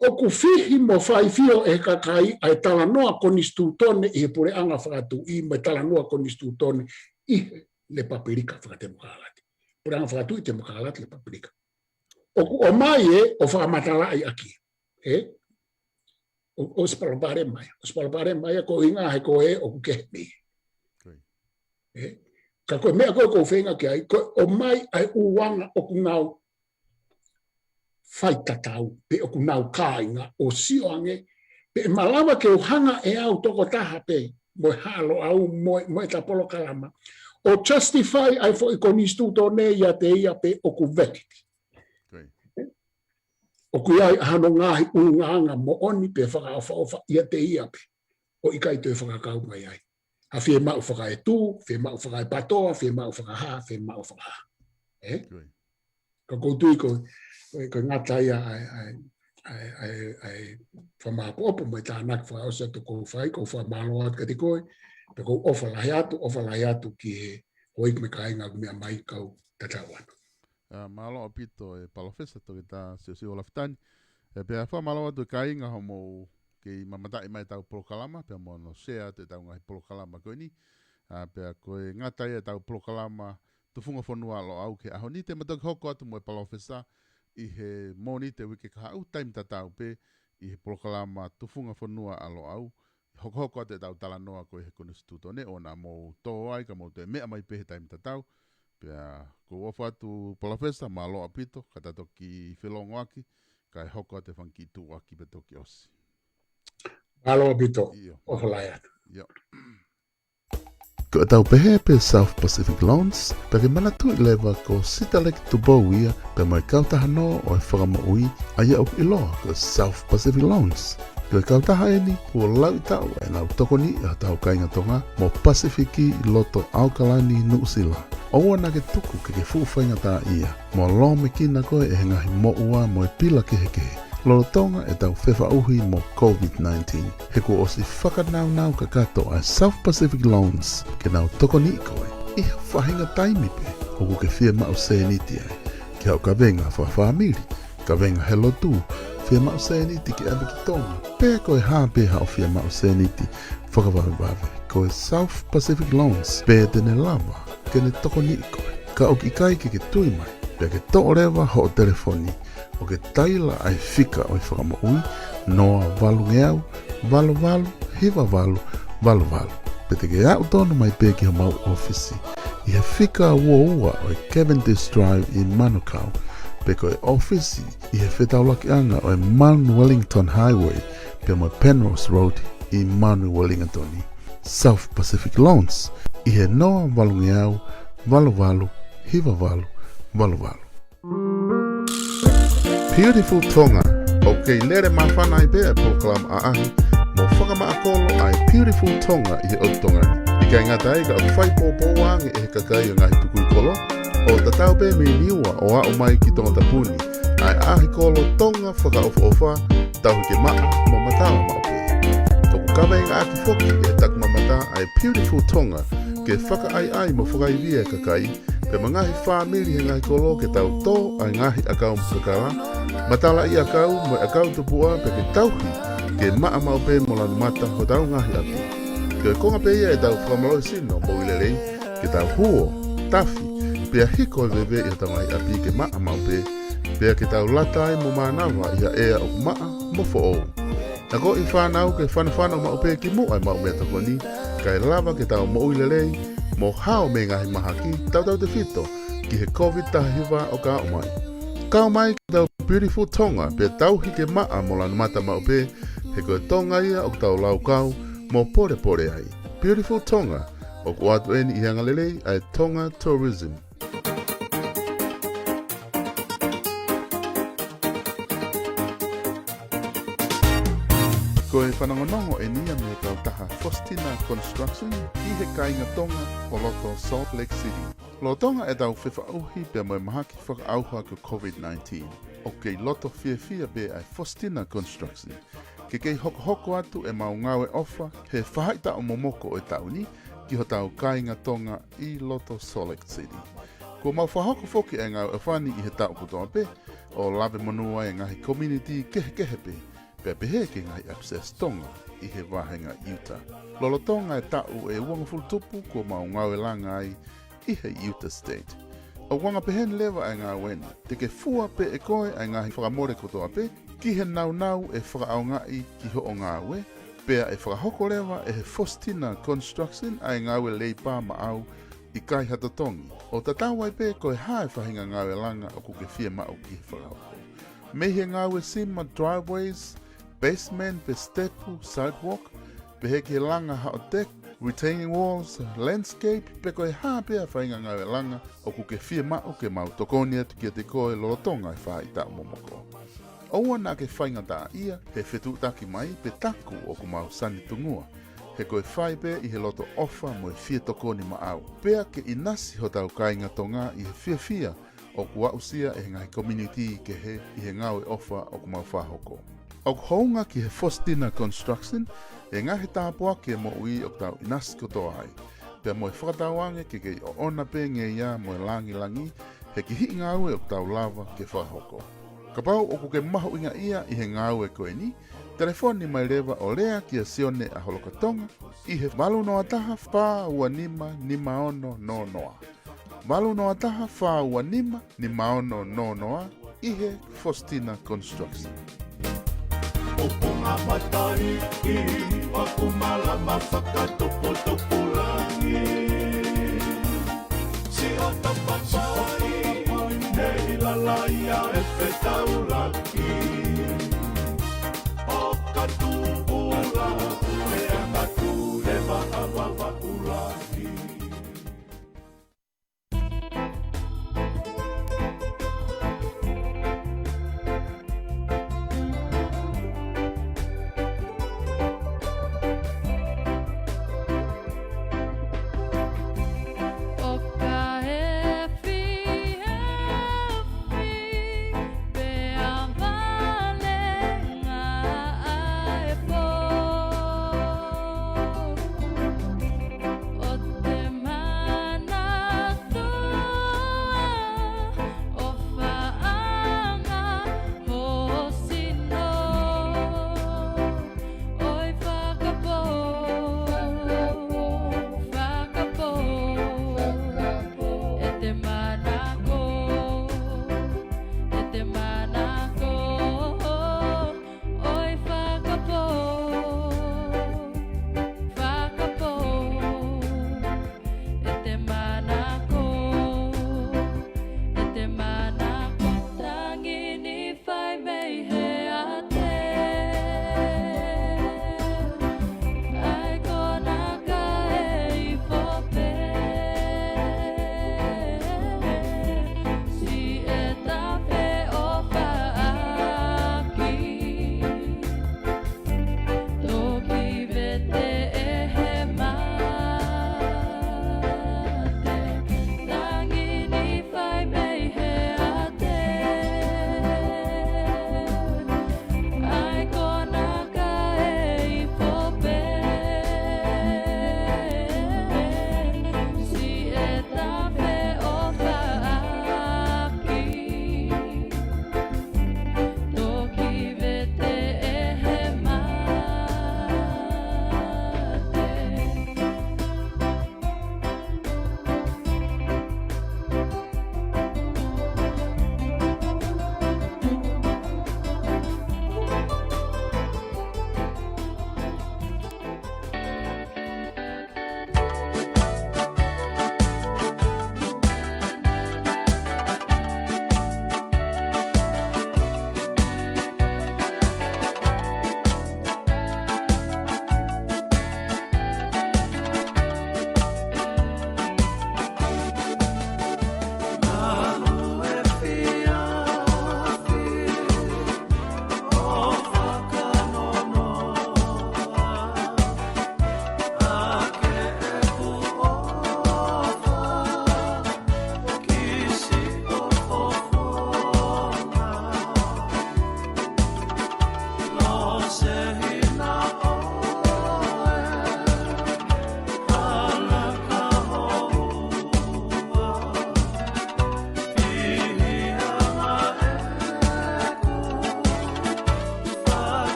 ʻOku fihi mo faifio ʻe he kakai ʻa e talanoa konisitūtone ʻi he puleʻanga fakatuʻi mo e talanoa konisitūtone ʻi he lepapulika fakatemokālati. Puleʻanga fakatuʻi temokālati lepapulika. ʻOku ʻomai ē ʻo fakamatalaʻi ʻaki. Ē? ʻO, ʻosi palopalema ia. ʻOsi palopalema ia ko e ʻuhinga he ko ē ʻoku kehe mei. Ē? Ka ko e meʻa ko ē ʻoku ou feinga ki ai, ko e ʻomai ʻa e ʻū anga ʻoku nau faitatau, pe ʻoku nau kāinga, ʻo sio ange, pe ʻe malava ke u hanga ʻe au tokotaha pē, mo e Haʻa Loʻau, mo e, mo ʻeta polokalama, ʻo justify ʻa e foʻi konisitūtone ʻiate ia pē ʻoku valid. ʻOku ʻi ai hano ngaahi ʻulungaanga moʻoni pe fakaʻofoʻofa ʻiate ia pē. ʻOku ʻikai toe fakakau mai ai. Ha fiemaʻu fakaetuʻu, fiemaʻu fakaepatoa, fiemaʻu fakahā, fiemaʻu fakahā. Ē? Ka ʻoku ou tui ko, ko, ko e ngata ia ʻa e, ʻa e, ʻa e, ʻa e, ʻa e fakamāʻopoʻopo mo e tānaki fakaʻosi atu ʻoku ou fai, ʻoku ou fakamālō atu kiate koe, pea ʻoku ou ʻofa lahi atu, ʻofa lahi atu ki he houʻeiki mo e kāinga ʻoku meʻa mai kau tatau atu. ʻA, mālō ʻaupito e Palōfesa Toketā Siosiua Lafitani. ʻE, pea fakamālō atu e kāinga hoʻomou kei mamataʻi mai ʻetau polokalama, pea mo hono share atu ʻetau ngaahi polokalama ko eni. ʻA, pea ko e ngata ia ʻetau polokalama Tufunga Fonua ʻa Loʻau ki he ʻaho ni, te ma toki hoko atu mo e Palōfesa ʻi he Mōnite uike kahaʻu, taimi tatau pē ʻi he polokalama Tufunga Fonua ʻa Loʻau, hokohoko atu ʻetau talanoa ko ē he konisitūtone, ʻoua naʻa mou tō ai ka mou toe meʻa mai pē he taimi tatau. Pea ʻoku ou ʻofa atu Palōfesa, mālō ʻaupito, ka ta toki felongoaki, kae hoko atu e fanga kiʻi tuʻuaki pea toki ʻosi. Mālō ʻaupito, ʻIo. ʻOfa lahi atu. ʻIo. Ko ʻetau pehē pē South Pacific Loans, pea ke manatuʻi leva ko Sitaleki Tupou ia, pea mo e kautaha nō ʻo e fakamoʻui, ʻa ia ʻoku ʻiloa ko e South Pacific Loans. Ko e kautaha eni, kuo lauʻi taʻu ʻenau tokoniʻi hotau kāinga Tonga mo Pasifiki ʻi loto ʻAokalani, Nuʻusila. ʻOua naʻa ke tuku ke ke fuʻu faingataʻaʻia mo lōmekina koe ʻe he ngaahi moʻua mo e pila kehekehe lolotonga ʻetau fefaʻuhi mo COVID nineteen. He kuo ʻosi fakanaunau kakato ʻa e South Pacific Loans ke nau tokoniʻi koe ʻi ha faʻahinga taimi pē ʻoku ke fiemaʻu sēniti ai, ki haʻo kavenga fakafāmili, kavenga he lotu, fiemaʻu sēniti ke ʻave ki Tonga, pe ko e hā pē haʻo fiemaʻu sēniti fakavavevave, ko e South Pacific Loans pē te ne lava ke ne tokoniʻi koe. Ka ʻoku ʻikai ke ke tui mai, pea ke toʻo leva hoʻo telefoni ʻo ke taila ʻa e fika ʻo e fakamoʻui, noa valungeau, valu valu, hiva valu, valu valu. Pe te ke aʻu tonu mai pē ki homau ʻōfisi ʻi he fika ua ua ʻo e Cavendish Drive ʻi Manukau, pe ko e ʻōfisi ʻi he fetaulakiʻanga ʻo e Mount Wellington Highway pea mo e Penrose Road ʻi Mount Wellington. South Pacific Loans ʻi he noa valungeau, valu valu, hiva valu, valu valu. Beautiful Tonga, ʻoku kei lele māfana ai pē ʻa e polokalama ʻaʻahi mo fakamaʻa kolo ʻa e Beautiful Tonga ʻi he ʻotu Tonga ni. ʻIkai ngata ai ka ʻoku fai pōpōua ange ʻe he kakai ʻo e ngaahi tukui kolo, ʻo tatau pē mei Niua ʻo aʻu mai ki Tongatapu ni, ʻa e ʻaʻahi kolo Tonga fakaʻofoʻofa, tauhi ke maʻa mo matala maʻu pē. ʻOku kaveingaʻaki foki ʻe he takimamata ʻa e Beautiful Tonga ke fakaʻaiʻai mo fakaivia e kakai, pea mo e ngaahi fāmili he ngaahi kolo ke tau tō ʻa e ngaahi ʻakau mo e kakala, matalaʻi ʻakau mo e ʻakau tupuʻa pea ke tauhi ke maʻa maʻu pē mo lanu mata hotau ngaahi ʻapi. Ko e konga pē ia ʻetau fakamālohisino moʻui lelei, ke tau huo, tafi, pea hiko e veve ʻi hotau ngaahi ʻapi ke maʻa maʻu pē, pea ke tau lata ai mo mānava ʻi ha ʻea ʻoku maʻa mo foʻou. Akoʻi fānau ke fanofano maʻu pē ki muʻa e maʻu meʻatokoni, kae lava ke tau moʻui lelei mo hao mei he ngaahi mahaki, tautautefito ki he COVID taha hiva ʻoka aʻu mai. Kau mai ki hotau Beautiful Tonga pea tauhi ke maʻa mo lanu mata maʻu pē, he ko e Tonga ia ʻoku tau laukau mo polepole ai. Beautiful Tonga, ʻoku ʻoatu eni ʻi he angalelei ʻa e Tonga Tourism. Ko e fanongonongo eni ia mei he kautaha Faustina Construction ʻi he kāinga Tonga ʻo loto Salt Lake City. Lolotonga ʻetau fefaʻuhi pea mo e mahaki fakaʻauha ko e COVID nineteen, ʻOku kei loto fiefia pē ʻa e Faustina Construction ke kei hokohoko atu ʻemau ngāue ʻofa he faʻahitaʻu momoko ʻo e taʻu ni ki hotau kāinga Tonga ʻi loto Salt Lake City. Kuo mau fakahoko foki ʻa e ngāue ʻofa ni ʻi he taʻu kotoa pē, ʻo lave monū ai e ngaahi community kehekehe pē, pea pehē ki he ngaahi ʻapisiasi Tonga ʻi he vāhenga Utah. Lolotonga e taʻu ʻe uangofulu tupu kuo mau ngāue langa ai ʻi he Utah State. ʻOku anga peheni leva ʻa e ngāue ni, te ke fua pē ʻe koe ʻa e ngaahi fakamole kotoa pē ki he nāunau ʻe fakaʻaongaʻi ki hoʻo ngāue, pea ʻe fakahoko leva ʻe he Faustina Construction ʻa e ngāue leipā maʻau ʻikai ha totongi, ʻo tatau ai pē ko e hā e faʻahinga ngāue langa ʻoku ke fiemaʻu ke fakahoko. Mei he ngāue sima, driveways, basement pe sitepu, sidewalk, pehē ki he langa haʻo deck, retaining walls, landscape, pe ko e hā pē ʻa e faʻahinga ngāue langa ʻoku ke fiemaʻu ke mau tokoni atu kiate koe lolotonga e faʻahitaʻu momoko. ʻOua naʻa ke faingataʻaʻia he fetuʻutaki mai pe taku ʻoku mau sani tungua, he ko e fai pē ʻi he loto ʻofa mo e fie tokoni maʻau, pea ke ʻinasi hotau kāinga Tonga ʻi he fiefia ʻoku aʻusia ʻe he ngaahi community kehe ʻi he ngāue ʻofa ʻoku mau fakahoko. ʻOku hounga ki he Faustina Construction e ngaahi tāpuaki e moʻui ʻoku tau ʻinasi kotoa ai, pea mo e fakatauange ke kei ʻoʻona pē ngeia mo e langilangi he kihiʻi ngāue ʻoku tau lava ke fakahoko. Kapau ʻoku ke mahuʻingaʻia ʻi he ngāue ko eni, telefoni mai leva ʻo lea kia Sione ʻa Holokatonga ʻi he valu noa taha, fā ua nima, nima ono noa noa. Valu noa taha, fā ua nima, nima ono noa noa, ʻi he Faustina Construction. ʻOku ngā mataʻi ʻi vaku malama fakatuputupu langi. Siʻo tapapai, nei lalaia e fetaula.